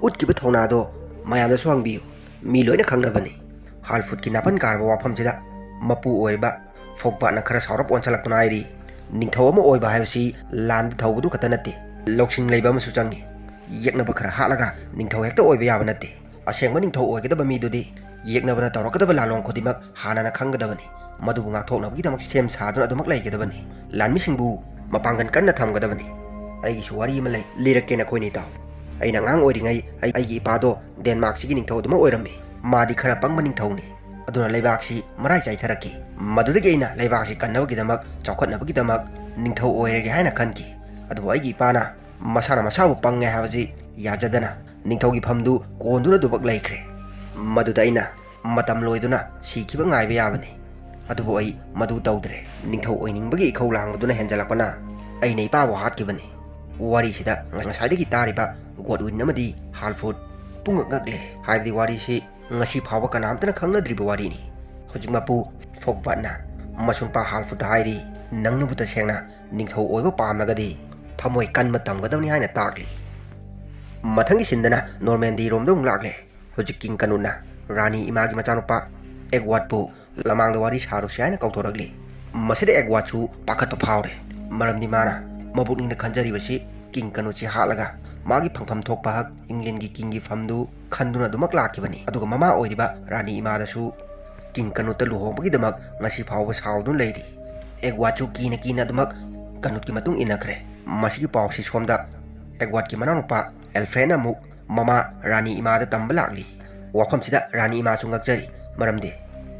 ꯎꯠꯈꯤꯕ ꯊꯧꯅꯥꯗꯣ ꯃꯌꯥꯝꯗꯁꯨ ꯍꯪꯕꯤꯌꯨ꯫ ꯃꯤ ꯂꯣꯏꯅ ꯈꯪꯅꯕꯅꯤ꯫" ꯍꯥꯜꯐꯨꯠꯀꯤ ꯅꯥꯄꯟ ꯀꯥꯔꯕ ꯋꯥꯐꯝꯁꯤꯗ ꯃꯄꯨ ꯑꯣꯏꯔꯤꯕ ꯐꯣꯛꯕꯥꯠꯅ ꯈꯔ ꯁꯥꯎꯔꯞ ꯑꯣꯟꯁꯤꯜꯂꯛꯇꯨꯅ ꯍꯥꯏꯔꯤ, "ꯅꯤꯡꯊꯧ ꯑꯃ ꯑꯣꯏꯕ ꯍꯥꯏꯕꯁꯤ ꯂꯥꯟꯗ ꯊꯧꯕꯗꯨ ꯈꯛꯇ ꯅꯠꯇꯦ, ꯂꯧꯁꯤꯡ ꯂꯩꯕ ꯑꯃꯁꯨ ꯆꯪꯏ꯫ ꯌꯦꯛꯅꯕ ꯈꯔ ꯍꯥꯠꯂꯒ ꯅꯤꯡꯊꯧ ꯍꯦꯛꯇ ꯑꯣꯏꯕ ꯌꯥꯕ ꯅꯠꯇꯦ꯫ ꯑꯁꯦꯡꯕ ꯅꯤꯡꯊꯧ ꯑꯣꯏꯒꯗꯕ ꯃꯤꯗꯨꯗꯤ ꯌꯦꯛꯅꯕꯅ ꯇꯧꯔꯛꯀꯗꯕ ꯂꯥꯂꯣꯡ ꯈꯨꯗꯤꯡꯃꯛ ꯍꯥꯟꯅꯅ ꯈꯪꯒꯗꯕꯅꯤ꯫ ꯃꯗꯨꯕꯨ ꯉꯥꯛꯊꯣꯛꯅꯕꯒꯤꯗꯃꯛ ꯁꯦꯝ ꯁꯥꯗꯨꯅ ꯑꯗꯨꯃꯛ ꯂꯩꯒꯗꯕꯅꯤ꯫ ꯂꯥꯟꯃꯤꯁꯤꯡꯕꯨ ꯃꯄꯥꯡꯒꯜ ꯀꯟꯅ ꯊꯝꯒꯗꯕꯅꯤ꯫ ꯑꯩꯒꯤꯁꯨ ꯋꯥꯔꯤ ꯑꯃ ꯂꯩ, ꯂꯤꯔꯛꯀꯦ ꯅꯈꯣꯏꯅ ꯏꯇꯥꯎ꯫ ꯑꯩꯅ ꯑꯉꯥꯡ ꯑꯣꯏꯔꯤꯉꯩ ꯑꯩ-, ꯑꯩꯒꯤ ꯏꯄꯥꯗꯣ ꯗꯦꯟꯃꯥꯔꯛꯁꯤꯒꯤ ꯅꯤꯡꯊꯧ ꯑꯗꯨꯃꯛ ꯑꯣꯏꯔꯝꯃꯤ꯫ ꯃꯥꯗꯤ ꯈꯔ ꯄꯪꯕ ꯅꯤꯡꯊꯧꯅꯤ꯫ ꯑꯗꯨꯅ ꯂꯩꯕꯥꯛꯁꯤ ꯃꯔꯥꯏ ꯆꯥꯏꯊꯔꯛꯈꯤ꯫ ꯃꯗꯨꯗꯒꯤ ꯑꯩꯅ ꯂꯩꯕꯥꯛꯁꯤ ꯀꯟꯅꯕꯒꯤꯗꯃꯛ, ꯆꯥꯎꯈꯠꯅꯕꯒꯤꯗꯃꯛ ꯅꯤꯡꯊꯧ ꯑꯣꯏꯔꯒꯦ ꯍꯥꯏꯅ ꯈꯟꯈꯤ꯫ ꯑꯗꯨꯕꯨ ꯑꯩꯒꯤ ꯏꯄꯥꯅ ꯃꯁꯥꯅ ꯃꯁꯥꯕꯨ ꯄꯪꯉꯦ ꯍꯥꯏꯕꯁꯤ ꯌꯥꯖꯗꯅ ꯅꯤꯡꯊꯧꯒꯤ ꯐꯝꯗꯨ ꯀꯣꯟꯗꯨꯅ ꯑꯗꯨꯃꯛ ꯂꯩꯈ꯭ꯔꯦ꯫ ꯃꯗꯨꯗ ꯑꯩꯅ ꯃꯇꯝ ꯂꯣꯏꯗꯨꯅ ꯁꯤꯈꯤꯕ ꯉꯥꯏꯕ ꯌꯥꯕꯅꯤ꯫ ꯑꯗꯨꯕꯨ ꯑꯩ ꯃꯗꯨ ꯇꯧꯗ꯭ꯔꯦ꯫ ꯅꯤꯡꯊꯧ ꯑꯣꯏꯅꯤꯡꯕꯒꯤ ꯏꯈꯧ ꯂꯥꯡꯕꯗꯨꯅ ꯍꯦꯟꯖꯜꯂꯛꯄꯅ ꯑꯩꯅ ꯏꯄꯥꯕꯨ ꯍꯥꯠꯈꯤꯕꯅꯤ꯫ ꯋꯥꯔꯤꯁꯤꯗ ꯉ-, ꯉꯁꯥꯏꯗꯒꯤ ꯇꯥꯔꯤꯕ ꯒꯣꯗꯋꯤꯟ ꯑꯃꯗꯤ ꯍꯥꯜꯐꯨꯗ ꯄꯨꯡꯉꯛ ꯉꯛꯂꯦ꯫ ꯍꯥꯏꯕꯗꯤ ꯋꯥꯔꯤꯁꯤ ꯉꯁꯤ ꯐꯥꯎꯕ ꯀꯅꯥꯝꯇꯅ ꯈꯪꯅꯗ꯭ꯔꯤꯕ ꯋꯥꯔꯤꯅꯤ꯫ ꯍꯧꯖꯤꯛ ꯃꯄꯨ ꯐꯣꯛꯕꯥꯠꯅ ꯃꯁꯨꯡꯄꯥ ꯍꯥꯜꯐꯨꯗ ꯍꯥꯏꯔꯤ, "ꯅꯪꯅꯕꯨ ꯇꯁꯦꯡꯅ ꯅꯤꯡꯊꯧ ꯑꯣꯏꯕ ꯄꯥꯝꯂꯒꯗꯤ ꯊꯃꯣꯏ ꯀꯟꯕ ꯇꯝꯒꯗꯕꯅꯤ" ꯍꯥꯏꯅ ꯇꯥꯛꯂꯤ꯫ ꯃꯊꯪꯒꯤ ꯁꯤꯟꯗꯅ ꯅꯣꯔꯃꯦꯟꯗꯤꯔꯣꯝꯗ ꯑꯃꯨꯛ ꯂꯥꯛꯂꯦ꯫ ꯍꯧꯖꯤꯛ ꯀꯤꯡ ꯀꯅꯨꯠꯅ ꯔꯥꯅꯤ ꯏꯃꯥꯒꯤ ꯃꯆꯥꯅꯨꯄꯥ ꯑꯦꯒꯋꯥꯠꯄꯨ ꯂꯃꯥꯡꯗ ꯋꯥꯔꯤ ꯁꯥꯔꯨꯁꯤ ꯍꯥꯏꯅ ꯀꯧꯊꯣꯔꯛꯂꯤ꯫ ꯃꯁꯤꯗ ꯑꯦꯒꯋꯥꯠꯁꯨ ꯄꯥꯈꯠꯄ ꯐꯥꯎꯔꯦ, ꯃꯔꯝꯗꯤ ꯃꯥꯅ ꯃꯕꯨꯛꯅꯤꯡꯗ ꯈꯟꯖꯔꯤꯕꯁꯤ ꯀꯤꯡ ꯀꯅꯨꯠꯁꯤ ꯍꯥꯠꯂꯒ ꯃꯥꯒꯤ ꯐꯪꯐꯝ ꯊꯣꯛꯄ ꯍꯛ ꯏꯪꯂꯦꯟꯒꯤ ꯀꯤꯡꯒꯤ ꯐꯝꯗꯨ ꯈꯟꯗꯨꯅ ꯑꯗꯨꯃꯛ ꯂꯥꯛꯈꯤꯕꯅꯤ꯫ ꯑꯗꯨꯒ ꯃꯃꯥ ꯑꯣꯏꯔꯤꯕ ꯔꯥꯅꯤ ꯏꯃꯥꯗꯁꯨ ꯀꯤꯡ ꯀꯅꯨꯠꯇ ꯂꯨꯍꯣꯡꯕꯒꯤꯗꯃꯛ ꯉꯁꯤ ꯐꯥꯎꯕ ꯁꯥꯎꯗꯨꯅ ꯂꯩꯔꯤ꯫ ꯑꯦꯒꯋꯥꯠꯁꯨ ꯀꯤꯅ ꯀꯤꯅ ꯑꯗꯨꯃꯛ ꯀꯅꯨꯠꯀꯤ ꯃꯇꯨꯡ ꯏꯟꯅꯈ꯭ꯔꯦ꯫ ꯃꯁꯤꯒꯤ ꯄꯥꯎꯁꯤ ꯁꯣꯝꯗ ꯑꯦꯒꯋꯥꯠꯀꯤ ꯃꯅꯥꯎꯅꯨꯄꯥ ꯑꯦꯜꯐ꯭ꯔꯦꯗꯅ ꯑꯃꯨꯛ ꯃꯃꯥ ꯔꯥꯅꯤ ꯏꯃꯥꯗ ꯇꯝꯕ ꯂꯥꯛꯂꯤ꯫ ꯋꯥꯐꯝꯁꯤꯗ ꯔꯥꯅꯤ ꯏꯃꯥꯁꯨ ꯉꯛꯆꯔꯤ, ꯃꯔꯝꯗꯤ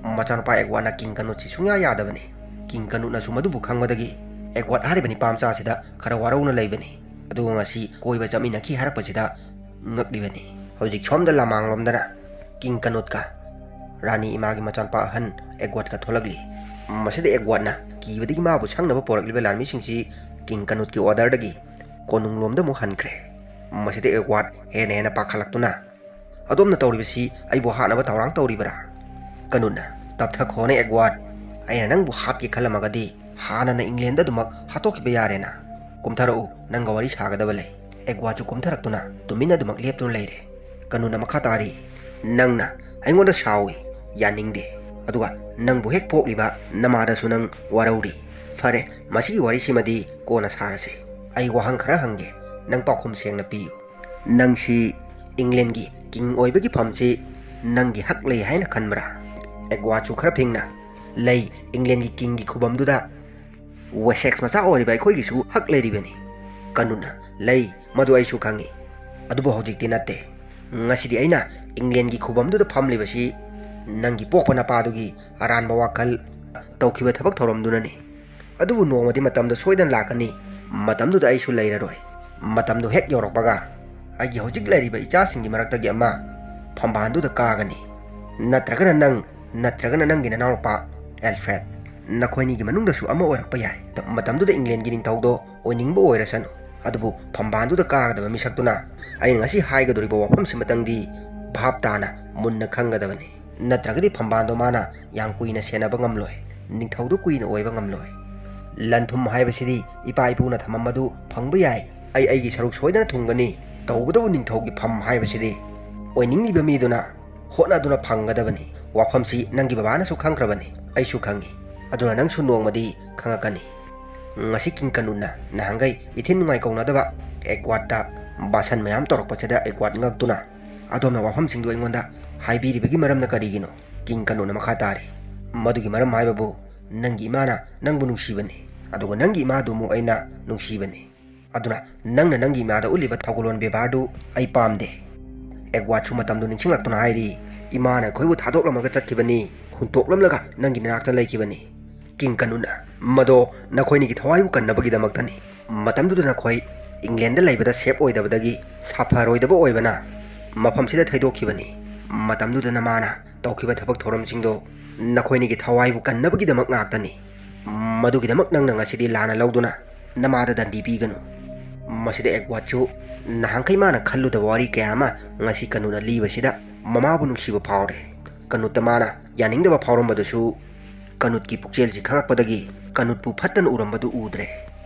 ꯃꯆꯥꯅꯨꯄꯥ ꯑꯦꯒꯋꯥꯠꯅ ꯀꯤꯡ ꯀꯅꯨꯠꯁꯤ ꯁꯨꯡꯌꯥ ꯌꯥꯗꯕꯅꯤ꯫ ꯀꯤꯡ ꯀꯅꯨꯠꯅꯁꯨ ꯃꯗꯨꯕꯨ ꯈꯪꯕꯗꯒꯤ ꯑꯦꯒꯋꯥꯠ ꯍꯥꯏꯔꯤꯕ ꯅꯤꯄꯥ ꯃꯆꯥꯁꯤꯗ ꯈꯔ ꯋꯥꯔꯧꯅ ꯂꯩꯕꯅꯤ꯫ ꯑꯗꯨꯒ ꯉꯁꯤ ꯀꯣꯏꯕ ꯆꯠꯃꯤꯟꯅꯈꯤ ꯍꯥꯏꯔꯛꯄꯁꯤꯗ ꯉꯛꯂꯤꯕꯅꯤ꯫ ꯍꯧꯖꯤꯛ ꯁꯣꯝꯗ ꯂꯃꯥꯡꯂꯣꯝꯗꯅ ꯀꯤꯡ ꯀꯅꯨꯠꯀ ꯔꯥꯅꯤ ꯏꯃꯥꯒꯤ ꯃꯆꯥꯅꯨꯄꯥ ꯑꯍꯟ ꯑꯦꯒꯋꯥꯠꯀ ꯊꯣꯛꯂꯛꯂꯤ꯫ ꯃꯁꯤꯗ ꯑꯦꯒꯋꯥꯠꯅ ꯀꯤꯕꯗꯒꯤ ꯃꯥꯕꯨ ꯁꯪꯅꯕ ꯄꯣꯔꯛꯂꯤꯕ ꯂꯥꯟꯃꯤꯁꯤꯡꯁꯤ ꯀꯤꯡ ꯀꯅꯨꯠꯀꯤ ꯑꯣꯔꯗꯔꯗꯒꯤ ꯀꯣꯅꯨꯡꯂꯣꯝꯗ ꯑꯃꯨꯛ ꯍꯟꯈ꯭ꯔꯦ꯫ ꯃꯁꯤꯗ ꯑꯦꯒꯋꯥꯠ ꯍꯦꯟꯅ ꯍꯦꯟꯅ ꯄꯥꯈꯠꯂꯛꯇꯨꯅ, "ꯑꯗꯣꯝꯅ ꯇꯧꯔꯤꯕꯁꯤ ꯑꯩꯕꯨ ꯍꯥꯠꯅꯕ ꯊꯧꯔꯥꯡ ꯇꯧꯔꯤꯕꯔꯥ?" ꯀꯅꯨꯠꯅ, "ꯇꯞꯊꯈꯣꯅꯦ ꯑꯦꯒꯋꯥꯠ, ꯑꯩꯅ ꯅꯪꯕꯨ ꯍꯥꯠꯀꯦ ꯈꯜꯂꯝꯃꯒꯗꯤ ꯍꯥꯟꯅꯅ ꯏꯪꯂꯦꯟꯗ ꯑꯗꯨꯃꯛ ꯍꯥꯠꯇꯣꯛꯈꯤꯕ ꯌꯥꯔꯦꯅ꯫ ꯀꯨꯝꯊꯔꯛꯎ, ꯅꯪꯒ ꯋꯥꯔꯤ ꯁꯥꯒꯗꯕ ꯂꯩ꯫" ꯑꯦꯒꯋꯥꯠꯁꯨ ꯀꯨꯝꯊꯔꯛꯇꯨꯅ ꯇꯨꯃꯤꯟꯅ ꯑꯗꯨꯃꯛ ꯂꯦꯞꯇꯨꯅ ꯂꯩꯔꯦ꯫ ꯀꯅꯨꯠꯅ ꯃꯈꯥ ꯇꯥꯔꯤ, "ꯅꯪꯅ ꯑꯩꯉꯣꯟꯗ ꯁꯥꯎꯏ, ꯌꯥꯅꯤꯡꯗꯦ꯫ ꯑꯗꯨꯒ ꯅꯪꯕꯨ ꯍꯦꯛ ꯄꯣꯛꯂꯤꯕ ꯅꯃꯥꯗꯁꯨ ꯅꯪ ꯋꯥꯔꯧꯔꯤ꯫ ꯐꯔꯦ, ꯃꯁꯤꯒꯤ ꯋꯥꯔꯤꯁꯤꯃꯗꯤ ꯀꯣꯟꯅ ꯁꯥꯔꯁꯤ꯫ ꯑꯩ ꯋꯥꯍꯪ ꯈꯔ ꯍꯪꯒꯦ, ꯅꯪ ꯄꯥꯎꯈꯨꯝ ꯁꯦꯡꯅ ꯄꯤꯌꯨ꯫ ꯅꯪꯁꯤ ꯏꯪꯂꯦꯟꯒꯤ ꯀꯤꯡ ꯑꯣꯏꯕꯒꯤ ꯐꯝꯁꯤ ꯅꯪꯒꯤ ꯍꯛ ꯂꯩ ꯍꯥꯏꯅ ꯈꯟꯕ꯭ꯔꯥ?" ꯑꯦꯒꯋꯥꯠꯁꯨ ꯈꯔ ꯐꯤꯡꯅ, "ꯂꯩ, ꯏꯪꯂꯦꯟꯒꯤ ꯀꯤꯡꯒꯤ ꯈꯨꯕꯝꯗꯨꯗ ꯋꯦꯁꯦꯛꯁ ꯃꯆꯥ ꯑꯣꯏꯔꯤꯕ ꯑꯩꯈꯣꯏꯒꯤꯁꯨ ꯍꯛ ꯂꯩꯔꯤꯕꯅꯤ꯫" ꯀꯅꯨꯠꯅ, "ꯂꯩ, ꯃꯗꯨ ꯑꯩꯁꯨ ꯈꯪꯏ꯫ ꯑꯗꯨꯕꯨ ꯍꯧꯖꯤꯛꯇꯤ ꯅꯠꯇꯦ꯫ ꯉꯁꯤꯗꯤ ꯑꯩꯅ ꯏꯪꯂꯦꯟꯒꯤ ꯈꯨꯕꯝꯗꯨꯗ ꯐꯝꯂꯤꯕꯁꯤ ꯅꯪꯒꯤ ꯄꯣꯛꯄ ꯅꯄꯥꯗꯨꯒꯤ ꯑꯔꯥꯟꯕ ꯋꯥꯈꯜ, ꯇꯧꯈꯤꯕ ꯊꯕꯛ ꯊꯧꯔꯝꯗꯨꯅꯅꯤ꯫ ꯑꯗꯨꯕꯨ ꯅꯣꯡꯃꯗꯤ ꯃꯇꯝꯗꯣ ꯁꯣꯏꯗꯅ ꯂꯥꯛꯀꯅꯤ, ꯃꯇꯝꯗꯨꯗ ꯑꯩꯁꯨ ꯂꯩꯔꯔꯣꯏ꯫ ꯃꯇꯝꯗꯣ ꯍꯦꯛ ꯌꯧꯔꯛꯄꯒ ꯑꯩꯒꯤ ꯍꯧꯖꯤꯛ ꯂꯩꯔꯤꯕ ꯏꯆꯥꯁꯤꯡꯒꯤ ꯃꯔꯛꯇꯒꯤ ꯑꯃ ꯐꯝꯕꯥꯜꯗꯨꯗ ꯀꯥꯒꯅꯤ꯫ ꯅꯠꯇ꯭ꯔꯒꯅ ꯅꯪ, ꯅꯠꯇ꯭ꯔꯒꯅ ꯅꯪꯒꯤ ꯅꯅꯥꯎꯅꯨꯄꯥ ꯑꯦꯜꯐ꯭ꯔꯦꯗ, ꯅꯈꯣꯏꯅꯤꯒꯤ ꯃꯅꯨꯡꯗꯁꯨ ꯑꯃ ꯑꯣꯏꯔꯛꯄ ꯌꯥꯏ꯫ ꯃꯇꯝꯗꯨꯗ ꯏꯪꯂꯦꯟꯒꯤ ꯅꯤꯡꯊꯧꯗꯣ ꯑꯣꯏꯅꯤꯡꯕ ꯑꯣꯏꯔꯁꯅꯨ, ꯑꯗꯨꯕꯨ ꯐꯝꯕꯥꯜꯗꯨꯗ ꯀꯥꯒꯗꯕ ꯃꯤꯁꯛꯇꯨꯅ ꯑꯩꯅ ꯉꯁꯤ ꯍꯥꯏꯒꯗꯧꯔꯤꯕ ꯋꯥꯐꯝꯁꯤꯃꯇꯪꯗꯤ ꯚꯥꯞ ꯇꯥꯅ ꯃꯨꯟꯅ ꯈꯪꯒꯗꯕꯅꯤ꯫ ꯅꯠꯇ꯭ꯔꯒꯗꯤ ꯐꯝꯕꯥꯜꯗꯣ ꯃꯥꯅ ꯌꯥꯝ ꯀꯨꯏꯅ ꯁꯦꯟꯅꯕ ꯉꯝꯂꯣꯏ, ꯅꯤꯡꯊꯧꯗꯨ ꯀꯨꯏꯅ ꯑꯣꯏꯕ ꯉꯝꯂꯣꯏ꯫ ꯂꯟ ꯊꯨꯝ ꯍꯥꯏꯕꯁꯤꯗꯤ ꯏꯄꯥ ꯏꯄꯨꯅ ꯊꯝꯃꯝꯕꯗꯨ ꯐꯪꯕ ꯌꯥꯏ꯫ ꯑꯩ ꯑꯩꯒꯤ ꯁꯔꯨꯛ ꯁꯣꯏꯗꯅ ꯊꯨꯡꯒꯅꯤ꯫ ꯇꯧꯕꯇꯕꯨ ꯅꯤꯡꯊꯧꯒꯤ ꯐꯝ ꯍꯥꯏꯕꯁꯤꯗꯤ ꯑꯣꯏꯅꯤꯡꯂꯤꯕ ꯃꯤꯗꯨꯅ ꯍꯣꯠꯅꯗꯨꯅ ꯐꯪꯒꯗꯕꯅꯤ꯫ ꯋꯥꯐꯝꯁꯤ ꯅꯪꯒꯤ ꯕꯕꯥꯅꯁꯨ ꯈꯪꯈ꯭ꯔꯕꯅꯤ, ꯑꯩꯁꯨ ꯈꯪꯏ꯫ ꯑꯗꯨꯅ ꯅꯪꯁꯨ ꯅꯣꯡꯃꯗꯤ ꯈꯪꯉꯛꯀꯅꯤ꯫ ꯉꯁꯤ ꯀꯤꯡ ꯀꯥꯅꯨꯠꯅ ꯅꯍꯥꯟꯈꯩ ꯏꯊꯤ ꯅꯨꯡꯉꯥꯏ ꯀꯧꯅꯗꯕ ꯑꯦꯗꯋꯥꯔꯗꯇ ꯕꯥꯁꯟ ꯃꯌꯥꯝ ꯇꯧꯔꯛꯄꯁꯤꯗ ꯑꯦꯗꯋꯥꯔꯗ ꯉꯛꯇꯨꯅ, "ꯑꯗꯣꯝꯅ ꯋꯥꯐꯝꯁꯤꯡꯗꯨ ꯑꯩꯉꯣꯟꯗ ꯍꯥꯏꯕꯤꯔꯤꯕꯒꯤ ꯃꯔꯝꯅ ꯀꯔꯤꯒꯤꯅꯣ?" ꯀꯤꯡ ꯀꯥꯅꯨꯠꯅ ꯃꯈꯥ ꯇꯥꯔꯤ, "ꯃꯗꯨꯒꯤ ꯃꯔꯝ ꯍꯥꯏꯕꯕꯨ ꯅꯪꯒꯤ ꯏꯃꯥꯅ ꯅꯪꯕꯨ ꯅꯨꯡꯁꯤꯕꯅꯤ, ꯑꯗꯨꯒ ꯅꯪꯒꯤ ꯏꯃꯥꯗꯨ ꯑꯃꯨꯛ ꯑꯩꯅ ꯅꯨꯡꯁꯤꯕꯅꯤ꯫ ꯑꯗꯨꯅ ꯅꯪꯅ ꯅꯪꯒꯤ ꯏꯃꯥꯗ ꯎꯠꯂꯤꯕ ꯊꯧꯒꯜꯂꯣꯟ ꯕꯦꯕꯥꯔꯗꯨ ꯑꯩ ꯄꯥꯝꯗꯦ꯫" ꯑꯦꯗꯋꯥꯔꯗꯁꯨ ꯃꯇꯝꯗꯨ ꯅꯤꯡꯁꯤꯡꯂꯛꯇꯨꯅ ꯍꯥꯏꯔꯤ, "ꯏꯃꯥꯅ ꯑꯩꯈꯣꯏꯕꯨ ꯊꯥꯗꯣꯛꯂꯝꯂꯒ ꯆꯠꯈꯤꯕꯅꯤ, ꯍꯨꯟꯇꯣꯛꯂꯝꯂꯒ ꯅꯪꯒꯤ ꯅꯅꯥꯛꯇ ꯂꯩꯈꯤꯕꯅꯤ꯫" ꯀꯤꯡ ꯀꯥꯅꯨꯠꯅ, "ꯃꯗꯣ ꯅꯈꯣꯏꯅꯤꯒꯤ ꯊꯋꯥꯏꯕꯨ ꯀꯟꯅꯕꯒꯤꯗꯃꯛꯇꯅꯤ꯫ ꯃꯇꯝꯗꯨꯗ ꯅꯈꯣꯏ ꯏꯪꯂꯦꯟꯗ ꯂꯩꯕꯗ ꯁꯦꯐ ꯑꯣꯏꯗꯕꯗꯒꯤ ꯁꯥꯐꯔꯣꯏꯗꯕ ꯑꯣꯏꯕꯅ ꯃꯐꯝꯁꯤꯗ ꯊꯩꯗꯣꯛꯈꯤꯕꯅꯤ꯫ ꯃꯇꯝꯗꯨꯗ ꯅꯃꯥꯅ ꯇꯧꯈꯤꯕ ꯊꯕꯛ ꯊꯧꯔꯝꯁꯤꯡꯗꯣ ꯅꯈꯣꯏꯅꯤꯒꯤ ꯊꯋꯥꯏꯕꯨ ꯀꯟꯅꯕꯒꯤꯗꯃꯛ ꯉꯥꯛꯇꯅꯤ꯫ ꯃꯗꯨꯒꯤꯗꯃꯛ ꯅꯪꯅ ꯉꯁꯤꯗꯤ ꯂꯥꯟꯅ ꯂꯧꯗꯨꯅ ꯅꯃꯥꯗ ꯗꯟꯗꯤ ꯄꯤꯒꯅꯨ꯫" ꯃꯁꯤꯗ ꯑꯦꯗꯋꯥꯔꯗꯁꯨ ꯅꯍꯥꯟꯈꯩ ꯃꯥꯅ ꯈꯜꯂꯨꯗꯕ ꯋꯥꯔꯤ ꯀꯌꯥ ꯑꯃ ꯉꯁꯤ ꯀꯥꯅꯨꯠꯅ ꯂꯤꯕꯁꯤꯗ ꯃꯃꯥꯕꯨ ꯅꯨꯡꯁꯤꯕ ꯐꯥꯎꯔꯦ꯫ ꯀꯥꯅꯨꯠꯇ ꯃꯥꯅ ꯌꯥꯅꯤꯡꯗꯕ ꯐꯥꯎꯔꯝꯕꯗꯨꯁꯨ ꯀꯥꯅꯨꯠꯀꯤ ꯄꯨꯛꯆꯦꯜꯁꯤ ꯈꯪꯉꯛꯄꯗꯒꯤ ꯀꯥꯅꯨꯠꯄꯨ ꯐꯠꯇꯅ ꯎꯔꯝꯕꯗꯨ ꯎꯗ꯭ꯔꯦ꯫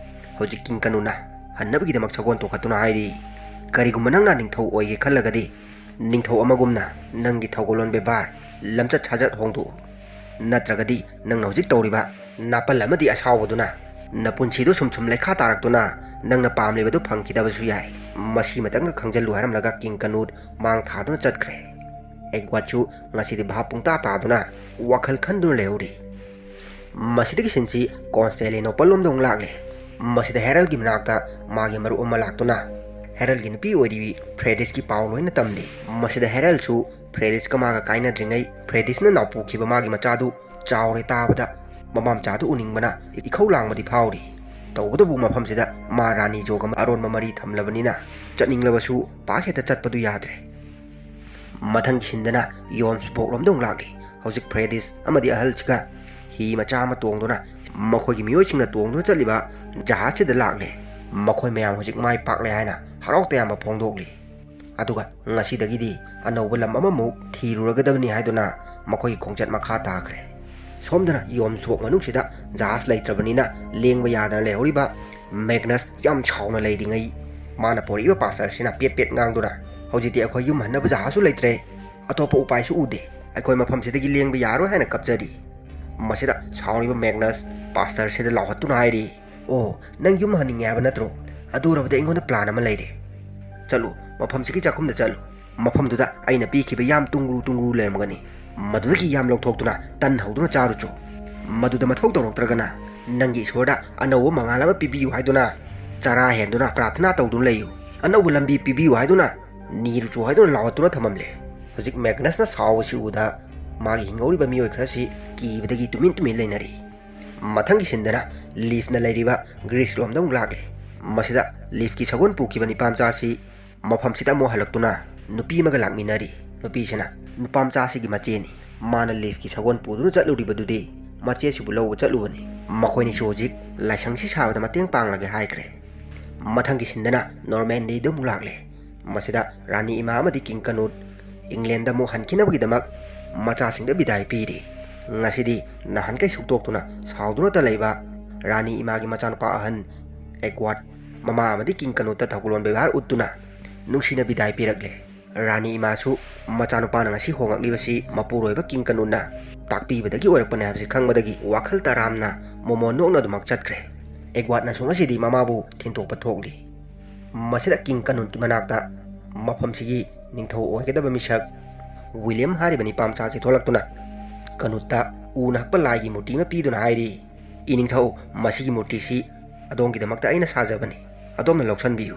ꯍꯧꯖꯤꯛ ꯀꯤꯡ ꯀꯥꯅꯨꯠꯅ ꯍꯟꯅꯕꯒꯤꯗꯃꯛ ꯁꯒꯣꯜ ꯇꯣꯡꯈꯠꯇꯨꯅ ꯍꯥꯏꯔꯤ, "ꯀꯔꯤꯒꯨꯝꯕ ꯅꯪꯅ ꯅꯤꯡꯊꯧ ꯑꯣꯏꯒꯦ ꯈꯜꯂꯒꯗꯤ ꯅꯤꯡꯊꯧ ꯑꯃꯒꯨꯝꯅ ꯅꯪꯒꯤ ꯊꯧꯒꯜꯂꯣꯟ ꯕꯦꯕꯥꯔ, ꯂꯝꯆꯠ ꯁꯥꯖꯠ ꯍꯣꯡꯗꯣꯛꯎ꯫ ꯅꯠꯇ꯭ꯔꯒꯗꯤ ꯅꯪꯅ ꯍꯧꯖꯤꯛ ꯇꯧꯔꯤꯕ ꯅꯥꯄꯜ ꯑꯃꯗꯤ ꯑꯁꯥꯎꯕꯗꯨꯅ ꯅꯄꯨꯟꯁꯤꯗꯨ ꯁꯨꯝ ꯁꯨꯝ ꯂꯩꯈꯥ ꯇꯥꯔꯛꯇꯨꯅ ꯅꯪꯅ ꯄꯥꯝꯂꯤꯕꯗꯨ ꯐꯪꯈꯤꯗꯕꯁꯨ ꯌꯥꯏ꯫ ꯃꯁꯤꯃꯇꯪꯒ ꯈꯪꯖꯤꯜꯂꯨ" ꯍꯥꯏꯔꯝꯂꯒ ꯀꯤꯡ ꯀꯥꯅꯨꯠ ꯃꯥꯡ ꯊꯥꯗꯨꯅ ꯆꯠꯈ꯭ꯔꯦ꯫ ꯑꯦꯗꯋꯥꯔꯗꯁꯨ ꯉꯁꯤꯗꯤ ꯚꯥꯞ ꯄꯨꯡꯇꯥ ꯇꯥꯗꯨꯅ ꯋꯥꯈꯜ ꯈꯟꯗꯨꯅ ꯂꯩꯍꯧꯔꯤ꯫ ꯃꯁꯤꯗꯒꯤ ꯁꯤꯟꯁꯤ ꯀꯣꯟꯁꯇꯦꯂꯤꯅꯣꯄꯜ ꯂꯣꯝꯗ ꯑꯃꯨꯛ ꯂꯥꯛꯂꯦ꯫ ꯃꯁꯤꯗ ꯍꯦꯔꯜꯒꯤ ꯃꯅꯥꯛꯇ ꯃꯥꯒꯤ ꯃꯔꯨꯞ ꯑꯃ ꯂꯥꯛꯇꯨꯅ ꯍꯦꯔꯜꯒꯤ ꯅꯨꯄꯤ ꯑꯣꯏꯔꯤꯕꯤ ꯐ꯭ꯔꯦꯗꯤꯁꯀꯤ ꯄꯥꯎ ꯂꯣꯏꯅ ꯇꯝꯂꯤ꯫ ꯃꯁꯤꯗ ꯍꯦꯔꯜꯁꯨ ꯐ꯭ꯔꯦꯗꯤꯁꯀ ꯃꯥꯒ ꯀꯥꯏꯅꯗ꯭ꯔꯤꯉꯩ ꯐ꯭ꯔꯦꯗꯤꯁꯅ ꯅꯥꯎꯄꯨꯈꯤꯕ ꯃꯥꯒꯤ ꯃꯆꯥꯗꯨ ꯆꯥꯎꯔꯦ ꯇꯥꯕꯗ ꯃꯃꯥ ꯃꯆꯥꯗꯨ ꯎꯅꯤꯡꯕꯅ ꯏꯈꯧ ꯂꯥꯡꯕꯗꯤ ꯐꯥꯎꯔꯤ꯫ ꯇꯧꯕꯇꯕꯨ ꯃꯐꯝꯁꯤꯗ ꯃꯥ ꯔꯥꯅꯤ ꯖꯣꯒ ꯑꯃ ꯑꯔꯣꯟꯕ ꯃꯔꯤ ꯊꯝꯂꯕꯅꯤꯅ ꯆꯠꯅꯤꯡꯂꯕꯁꯨ ꯄꯥꯛ ꯍꯦꯛꯇ ꯆꯠꯄꯗꯨ ꯌꯥꯗ꯭ꯔꯦ꯫ ꯃꯊꯪꯒꯤ ꯁꯤꯟꯗꯅ ꯌꯣꯟꯁꯕꯣꯛ ꯂꯣꯝꯗ ꯑꯃꯨꯛ ꯂꯥꯛꯂꯤ꯫ ꯍꯧꯖꯤꯛ ꯐ꯭ꯔꯦꯗꯤꯁ ꯑꯃꯗꯤ ꯑꯍꯜꯁꯤꯒ ꯍꯤ ꯃꯆꯥ ꯑꯃ ꯇꯣꯡꯗꯨꯅ ꯃꯈꯣꯏꯒꯤ ꯃꯤꯑꯣꯏꯁꯤꯡꯅ ꯇꯣꯡꯗꯨꯅ ꯆꯠꯂꯤꯕ ꯖꯍꯥꯖꯁꯤꯗ ꯂꯥꯛꯂꯦ꯫ ꯃꯈꯣꯏ ꯃꯌꯥꯝ ꯍꯧꯖꯤꯛ ꯃꯥꯏ ꯄꯥꯛꯂꯦ ꯍꯥꯏꯅ ꯍꯔꯥꯎ ꯇꯌꯥꯝꯕ ꯐꯣꯡꯗꯣꯛꯂꯤ꯫ ꯑꯗꯨꯒ ꯉꯁꯤꯗꯒꯤꯗꯤ ꯑꯅꯧꯕ ꯂꯝ ꯑꯃꯃꯨꯛ ꯊꯤꯔꯨꯔꯒꯗꯕꯅꯤ ꯍꯥꯏꯗꯨꯅ ꯃꯈꯣꯏꯒꯤ ꯈꯣꯡꯆꯠ ꯃꯈꯥ ꯇꯥꯈ꯭ꯔꯦ꯫ ꯁꯣꯝꯗꯅ ꯌꯣꯝ ꯁꯣꯛ ꯃꯅꯨꯡꯁꯤꯗ ꯖꯍꯥꯖ ꯂꯩꯇ꯭ꯔꯕꯅꯤꯅ ꯂꯦꯡꯕ ꯌꯥꯗꯅ ꯂꯩꯍꯧꯔꯤꯕ ꯃꯦꯒꯅꯁ ꯌꯥꯝ ꯁꯥꯎꯅ ꯂꯩꯔꯤꯉꯩ, ꯃꯥꯅ ꯄꯣꯔꯛꯏꯕ ꯄꯥꯁꯇꯔꯁꯤꯅ ꯄꯦꯠ ꯄꯦꯠ ꯉꯥꯡꯗꯨꯅ, "ꯍꯧꯖꯤꯛꯇꯤ ꯑꯩꯈꯣꯏ ꯌꯨꯝ ꯍꯟꯅꯕ ꯖꯍꯥꯖꯁꯨ ꯂꯩꯇ꯭ꯔꯦ, ꯑꯇꯣꯞꯄ ꯎꯄꯥꯏꯁꯨ ꯎꯗꯦ, ꯑꯩꯈꯣꯏ ꯃꯐꯝꯁꯤꯗꯒꯤ ꯂꯦꯡꯕ ꯌꯥꯔꯣꯏ" ꯍꯥꯏꯅ ꯀꯞꯆꯔꯤ꯫ ꯃꯁꯤꯗ ꯁꯥꯎꯔꯤꯕ ꯃꯦꯒꯅꯁ ꯄꯥꯁꯇꯔꯁꯤꯗ ꯂꯥꯎꯍꯠꯇꯨꯅ ꯍꯥꯏꯔꯤ, "ꯑꯣ, ꯅꯪ ꯌꯨꯝ ꯍꯟꯅꯤꯡꯉꯦ ꯍꯥꯏꯕ ꯅꯠꯇ꯭ꯔꯣ? ꯑꯗꯨ ꯑꯣꯏꯔꯕꯗꯤ ꯑꯩꯉꯣꯟꯗ ꯄ꯭ꯂꯥꯟ ꯑꯃ ꯂꯩꯔꯦ꯫ ꯆꯠꯂꯨ, ꯃꯐꯝꯁꯤꯒꯤ ꯆꯥꯛꯈꯨꯝꯗ ꯆꯠꯂꯨ꯫ ꯃꯐꯝꯗꯨꯗ ꯑꯩꯅ ꯄꯤꯈꯤꯕ ꯌꯥꯝ ꯇꯨꯡꯒ꯭ꯔꯨ ꯇꯨꯡꯒ꯭ꯔꯨ ꯂꯩꯔꯝꯒꯅꯤ꯫ ꯃꯗꯨꯗꯒꯤ ꯌꯥꯝ ꯂꯧꯊꯣꯛꯇꯨꯅ ꯇꯟ ꯍꯧꯗꯨꯅ ꯆꯥꯔꯨꯆꯣ꯫ ꯃꯗꯨꯗ ꯃꯊꯧ ꯇꯧꯔꯛꯇ꯭ꯔꯒꯅ ꯅꯪꯒꯤ ꯏꯁꯣꯔꯗ ꯑꯅꯧꯕ ꯃꯉꯥꯜ ꯑꯃ ꯄꯤꯕꯤꯌꯨ ꯍꯥꯏꯗꯨꯅ ꯆꯔꯥ ꯍꯦꯟꯗꯨꯅ ꯄ꯭ꯔꯥꯊꯅꯥ ꯇꯧꯗꯨꯅ ꯂꯩꯌꯨ꯫ ꯑꯅꯧꯕ ꯂꯝꯕꯤ ꯄꯤꯕꯤꯌꯨ ꯍꯥꯏꯗꯨꯅ ꯅꯤꯔꯨꯆꯣ" ꯍꯥꯏꯗꯨꯅ ꯂꯥꯎꯍꯠꯇꯨꯅ ꯊꯝꯃꯝꯂꯦ꯫ ꯍꯧꯖꯤꯛ ꯃꯦꯒꯅꯁꯅ ꯁꯥꯎꯕꯁꯤ ꯎꯕꯗ ꯃꯥꯒꯤ ꯍꯤꯡꯍꯧꯔꯤꯕ ꯃꯤꯑꯣꯏ ꯈꯔꯁꯤ ꯀꯤꯕꯗꯒꯤ ꯇꯨꯃꯤꯟ ꯇꯨꯃꯤꯟ ꯂꯩꯅꯔꯤ꯫ ꯃꯊꯪꯒꯤ ꯁꯤꯟꯗꯅ ꯂꯤꯐꯅ ꯂꯩꯔꯤꯕ ꯒ꯭ꯔꯤꯁ ꯂꯣꯝꯗ ꯑꯃꯨꯛ ꯂꯥꯛꯂꯦ꯫ ꯃꯁꯤꯗ ꯂꯤꯐꯀꯤ ꯁꯒꯣꯜ ꯄꯨꯈꯤꯕ ꯅꯤꯄꯥ ꯃꯆꯥ ꯑꯁꯤ ꯃꯐꯝꯁꯤꯗ ꯑꯃꯨꯛ ꯍꯜꯂꯛꯇꯨꯅ ꯅꯨꯄꯤ ꯑꯃꯒ ꯂꯥꯛꯃꯤꯟꯅꯔꯤ꯫ ꯅꯨꯄꯤꯁꯤꯅ ꯅꯨꯄꯥ ꯃꯆꯥ ꯑꯁꯤꯒꯤ ꯃꯆꯦꯅꯤ꯫ ꯃꯥꯅ ꯂꯤꯐꯀꯤ ꯁꯒꯣꯜ ꯄꯨꯗꯨꯅ ꯆꯠꯂꯨꯔꯤꯕꯗꯨꯗꯤ ꯃꯆꯦꯁꯤꯕꯨ ꯂꯧꯕ ꯆꯠꯂꯨꯕꯅꯤ꯫ ꯃꯈꯣꯏꯅꯤꯁꯨ ꯍꯧꯖꯤꯛ ꯂꯥꯏꯁꯪꯁꯤ ꯁꯥꯕꯗ ꯃꯇꯦꯡ ꯄꯥꯡꯂꯒꯦ ꯍꯥꯏꯈ꯭ꯔꯦ꯫ ꯃꯊꯪꯒꯤ ꯁꯤꯟꯗꯅ ꯅꯣꯔꯃꯦꯟꯗꯤꯗ ꯑꯃꯨꯛ ꯂꯥꯛꯂꯦ꯫ ꯃꯁꯤꯗ ꯔꯥꯅꯤ ꯏꯃꯥ ꯑꯃꯗꯤ ꯀꯤꯡ ꯀꯅꯨꯠ ꯏꯪꯂꯦꯟꯗ ꯑꯃꯨꯛ ꯍꯟꯈꯤꯅꯕꯒꯤꯗꯃꯛ ꯃꯆꯥꯁꯤꯡꯗ ꯕꯤꯗꯥꯏ ꯄꯤꯔꯤ꯫ ꯉꯁꯤꯗꯤ ꯅꯍꯥꯟꯈꯩ ꯁꯨꯛꯇꯣꯛꯇꯨꯅ ꯁꯥꯎꯗꯨꯅꯇ ꯂꯩꯕ ꯔꯥꯅꯤ ꯏꯃꯥꯒꯤ ꯃꯆꯥꯅꯨꯄꯥ ꯑꯍꯟ ꯑꯦꯗꯋꯥꯔꯗ ꯃꯃꯥ ꯑꯃꯗꯤ ꯀꯤꯡ ꯀꯅꯨꯠꯇ ꯊꯧꯒꯜꯂꯣꯟ ꯕꯦꯕꯥꯔ ꯎꯠꯇꯨꯅ ꯅꯨꯡꯁꯤꯅ ꯕꯤꯗꯥꯏ ꯄꯤꯔꯛꯂꯦ꯫ ꯔꯥꯅꯤ ꯏꯃꯥꯁꯨ ꯃꯆꯥꯅꯨꯄꯥꯅ ꯉꯁꯤ ꯍꯣꯡꯂꯛꯂꯤꯕꯁꯤ ꯃꯄꯨꯔꯣꯏꯕ ꯀꯤꯡ ꯀꯅꯨꯠꯅ ꯇꯥꯛꯄꯤꯕꯗꯒꯤ ꯑꯣꯏꯔꯛꯄꯅꯦ ꯍꯥꯏꯕꯁꯤ ꯈꯪꯕꯗꯒꯤ ꯋꯥꯈꯜ ꯇꯔꯥꯝꯅ ꯃꯣꯃꯣꯟ ꯅꯣꯛꯅ ꯑꯗꯨꯃꯛ ꯆꯠꯈ꯭ꯔꯦ꯫ ꯑꯦꯗꯋꯥꯔꯗꯅꯁꯨ ꯉꯁꯤꯗꯤ ꯃꯃꯥꯕꯨ ꯊꯤꯟꯗꯣꯛꯄ ꯊꯣꯛꯂꯤ꯫ ꯃꯁꯤꯗ ꯀꯤꯡ ꯀꯅꯨꯠꯀꯤ ꯃꯅꯥꯛꯇ ꯃꯐꯝꯁꯤꯒꯤ ꯅꯤꯡꯊꯧ ꯑꯣꯏꯒꯗꯕ ꯃꯤꯁꯛ ꯋꯤꯂꯤꯌꯝ ꯍꯥꯏꯔꯤꯕ ꯅꯤꯄꯥ ꯃꯆꯥ ꯑꯁꯤ ꯊꯣꯛꯂꯛꯇꯨꯅ ꯀꯅꯨꯠꯇ ꯎꯅ ꯍꯛꯄ ꯂꯥꯏꯒꯤ ꯃꯨꯔꯇꯤ ꯑꯃ ꯄꯤꯗꯨꯅ ꯍꯥꯏꯔꯤ, "ꯏꯅꯤꯡꯊꯧ, ꯃꯁꯤꯒꯤ ꯃꯨꯔꯇꯤꯁꯤ ꯑꯗꯣꯝꯒꯤꯗꯃꯛꯇ ꯑꯩꯅ ꯁꯥꯖꯕꯅꯤ꯫ ꯑꯗꯣꯝꯅ ꯂꯧꯁꯤꯟꯕꯤꯌꯨ꯫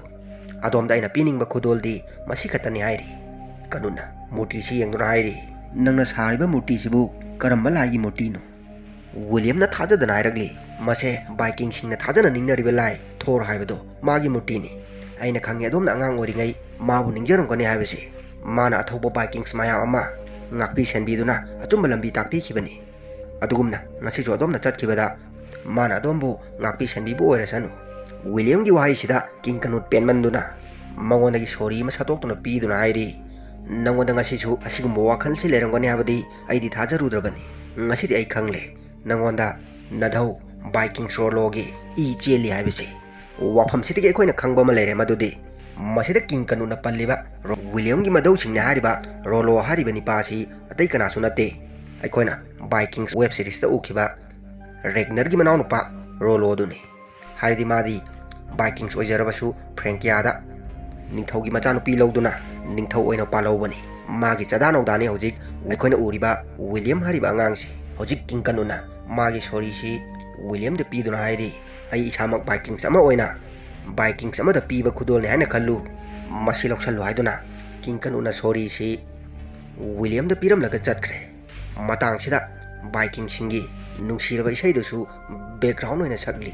ꯑꯗꯣꯝꯗ ꯑꯩꯅ ꯄꯤꯅꯤꯡꯕ ꯈꯨꯗꯣꯜꯗꯤ ꯃꯁꯤ ꯈꯛꯇꯅꯤ" ꯍꯥꯏꯔꯤ꯫ ꯀꯅꯨꯠꯅ ꯃꯨꯔꯇꯤꯁꯤ ꯌꯦꯡꯗꯨꯅ ꯍꯥꯏꯔꯤ, "ꯅꯪꯅ ꯁꯥꯔꯤꯕ ꯃꯨꯔꯇꯤꯁꯤꯕꯨ ꯀꯔꯝꯕ ꯂꯥꯏꯒꯤ ꯃꯨꯔꯇꯤꯅꯣ?" ꯋꯤꯂꯤꯌꯝꯅ ꯊꯥꯖꯗꯅ ꯍꯥꯏꯔꯛꯂꯤ, "ꯃꯁꯦ ꯚꯥꯏꯀꯤꯡꯁꯤꯡꯅ ꯊꯥꯖꯅ ꯅꯤꯡꯅꯔꯤꯕ ꯂꯥꯏ ꯊꯣꯔ ꯍꯥꯏꯕꯗꯣ, ꯃꯥꯒꯤ ꯃꯨꯔꯇꯤꯅꯤ꯫ ꯑꯩꯅ ꯈꯪꯉꯤ, ꯑꯗꯣꯝꯅ ꯑꯉꯥꯡ ꯑꯣꯏꯔꯤꯉꯩ ꯃꯥꯕꯨ ꯅꯤꯡꯖꯔꯝꯒꯅꯤ ꯍꯥꯏꯕꯁꯤ꯫ ꯃꯥꯅ ꯑꯊꯧꯕ ꯚꯥꯏꯀꯤꯡꯁ ꯃꯌꯥꯝ ꯑꯃ ꯉꯥꯛꯄꯤ ꯁꯦꯟꯕꯤꯗꯨꯅ ꯑꯆꯨꯝꯕ ꯂꯝꯕꯤ ꯇꯥꯛꯄꯤꯈꯤꯕꯅꯤ꯫ ꯑꯗꯨꯒꯨꯝꯅ ꯉꯁꯤꯁꯨ ꯑꯗꯣꯝꯅ ꯆꯠꯈꯤꯕꯗ ꯃꯥꯅ ꯑꯗꯣꯝꯕꯨ ꯉꯥꯛꯄꯤ ꯁꯦꯟꯕꯤꯕ ꯑꯣꯏꯔꯁꯅꯨ꯫ ꯋꯤꯂꯤꯌꯝꯒꯤ ꯋꯥꯍꯩꯁꯤꯗ ꯀꯤꯡ ꯀꯅꯨꯠ ꯄꯦꯟꯃꯟꯗꯨꯅ ꯃꯉꯣꯟꯗꯒꯤ ꯁꯣꯔꯤ ꯑꯃ ꯁꯠꯇꯣꯛꯇꯨꯅ ꯄꯤꯗꯨꯅ ꯍꯥꯏꯔꯤ, "ꯅꯉꯣꯟꯗ ꯉꯁꯤꯁꯨ ꯑꯁꯤꯒꯨꯝꯕ ꯋꯥꯈꯜꯁꯤ ꯂꯩꯔꯝꯒꯅꯤ ꯍꯥꯏꯕꯗꯤ ꯑꯩꯗꯤ ꯊꯥꯖꯔꯨꯗ꯭ꯔꯕꯅꯤ꯫ ꯉꯁꯤꯗꯤ ꯑꯩ ꯈꯪꯂꯦ, ꯅꯉꯣꯟꯗ ꯅꯙꯧ ꯚꯥꯏꯀꯤꯡꯁ ꯔꯣꯂꯣꯒꯤ ꯏ ꯆꯦꯜꯂꯤ ꯍꯥꯏꯕꯁꯦ꯫ ꯋꯥꯐꯝꯁꯤꯗꯒꯤ ꯑꯩꯈꯣꯏꯅ ꯈꯪꯕ ꯑꯃ ꯂꯩꯔꯦ, ꯃꯗꯨꯗꯤ ꯃꯁꯤꯗ ꯀꯤꯡ ꯀꯅꯨꯅ ꯄꯜꯂꯤꯕ ꯔꯣ-, ꯋꯤꯂꯤꯌꯝꯒꯤ ꯃꯙꯧꯁꯤꯡꯅꯦ ꯍꯥꯏꯔꯤꯕ ꯔꯣꯂꯣ ꯍꯥꯏꯔꯤꯕ ꯅꯤꯄꯥ ꯑꯁꯤ ꯑꯇꯩ ꯀꯅꯥꯁꯨ ꯅꯠꯇꯦ꯫ ꯑꯩꯈꯣꯏꯅ ꯚꯥꯏꯀꯤꯡꯁ ꯋꯦꯕ ꯁꯤꯔꯤꯁꯇ ꯎꯈꯤꯕ ꯔꯦꯒꯅꯔꯒꯤ ꯃꯅꯥꯎꯅꯨꯄꯥ ꯔꯣꯂꯣꯗꯨꯅꯤ꯫ ꯍꯥꯏꯗꯤ ꯃꯥꯗꯤ ꯚꯥꯏꯀꯤꯡꯁ ꯑꯣꯏꯖꯔꯕꯁꯨ ꯐ꯭ꯔꯦꯡꯀꯤꯌꯥꯗ ꯅꯤꯡꯊꯧꯒꯤ ꯃꯆꯥꯅꯨꯄꯤ ꯂꯧꯗꯨꯅ ꯅꯤꯡꯊꯧ ꯑꯣꯏꯅ ꯄꯥꯜꯍꯧꯕꯅꯤ꯫ ꯃꯥꯒꯤ ꯆꯗꯥ ꯅꯧꯗꯥꯅꯤ ꯍꯧꯖꯤꯛ ꯑꯩꯈꯣꯏꯅ ꯎꯔꯤꯕ ꯋꯤꯂꯤꯌꯝ ꯍꯥꯏꯔꯤꯕ ꯑꯉꯥꯡꯁꯤ꯫ ꯍꯧꯖꯤꯛ ꯀꯤꯡ ꯀꯅꯨꯅ ꯃꯥꯒꯤ ꯁꯣꯔꯤꯁꯤ ꯋꯤꯂꯤꯌꯝꯗ ꯄꯤꯗꯨꯅ ꯍꯥꯏꯔꯤ, "ꯑꯩ ꯏꯁꯥꯃꯛ ꯚꯥꯏꯀꯤꯡꯁ ꯑꯃ ꯑꯣꯏꯅ ꯚꯥꯏꯀꯤꯡꯁ ꯑꯃꯗ ꯄꯤꯕ ꯈꯨꯗꯣꯜꯅꯤ ꯍꯥꯏꯅ ꯈꯜꯂꯨ꯫ ꯃꯁꯤ ꯂꯧꯁꯜꯂꯨ" ꯍꯥꯏꯗꯨꯅ ꯀꯤꯡ ꯀꯅꯨꯅ ꯁꯣꯔꯤꯁꯤ ꯋꯤꯂꯤꯌꯝꯗ ꯄꯤꯔꯝꯂꯒ ꯆꯠꯈ꯭ꯔꯦ꯫ ꯃꯇꯥꯡꯁꯤꯗ ꯚꯥꯏꯀꯤꯡꯁꯤꯡꯒꯤ ꯅꯨꯡꯁꯤꯔꯕ ꯏꯁꯩꯗꯨꯁꯨ ꯕꯦꯛꯒ꯭ꯔꯥꯎꯟ ꯑꯣꯏꯅ ꯁꯛꯂꯤ꯫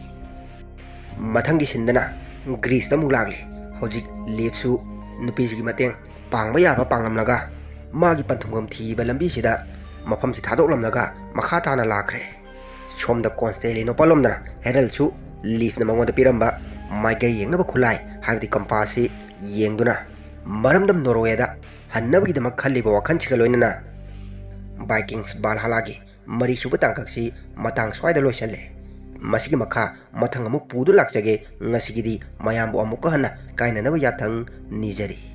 ꯃꯊꯪꯒꯤ ꯁꯤꯟꯗꯅ ꯒ꯭ꯔꯤꯁꯇ ꯑꯃꯨꯛ ꯂꯥꯛꯂꯤ꯫ ꯍꯧꯖꯤꯛ ꯂꯤꯐꯁꯨ ꯅꯨꯄꯤꯁꯤꯒꯤ ꯃꯇꯦꯡ ꯄꯥꯡꯕ ꯌꯥꯕ ꯄꯥꯡꯂꯝꯂꯒ ꯃꯥꯒꯤ ꯄꯟꯊꯨꯡꯐꯝ ꯊꯤꯕ ꯂꯝꯕꯤꯁꯤꯗ ꯃꯐꯝꯁꯤ ꯊꯥꯗꯣꯛꯂꯝꯂꯒ ꯃꯈꯥ ꯇꯥꯅ ꯂꯥꯛꯈ꯭ꯔꯦ꯫ ꯁꯣꯝꯗ ꯀꯣꯟꯁꯇꯦꯂꯤꯅꯣ ꯄꯜꯂꯣꯝꯗꯅ ꯍꯦꯔꯜꯁꯨ ꯂꯤꯐꯅ ꯃꯉꯣꯟꯗ ꯄꯤꯔꯝꯕ ꯃꯥꯏꯀꯩ ꯌꯦꯡꯅꯕ ꯈꯨꯠꯂꯥꯏ ꯍꯥꯏꯕꯗꯤ ꯀꯝꯄꯥꯁꯁꯤ ꯌꯦꯡꯗꯨꯅ ꯃꯔꯝꯗꯝ ꯅꯣꯔꯋꯦꯗ ꯍꯟꯅꯕꯒꯤꯗꯃꯛ ꯈꯜꯂꯤꯕ ꯋꯥꯈꯜꯁꯤꯒ ꯂꯣꯏꯅꯅ ꯚꯥꯏꯀꯤꯡꯁ ꯚꯥꯜꯍꯥꯂꯥꯒꯤ ꯃꯔꯤꯁꯨꯕ ꯇꯥꯡꯀꯛꯁꯤ ꯃꯇꯥꯡ ꯁ꯭ꯋꯥꯏꯗ ꯂꯣꯏꯁꯜꯂꯦ꯫ ꯃꯁꯤꯒꯤ ꯃꯈꯥ ꯃꯊꯪ ꯑꯃꯨꯛ ꯄꯨꯗꯨꯅ ꯂꯥꯛꯆꯒꯦ꯫ ꯉꯁꯤꯒꯤꯗꯤ ꯃꯌꯥꯝꯕꯨ ꯑꯃꯨꯛꯀ ꯍꯟꯅ ꯀꯥꯏꯅꯅꯕ ꯌꯥꯊꯪ ꯅꯤꯖꯔꯤ꯫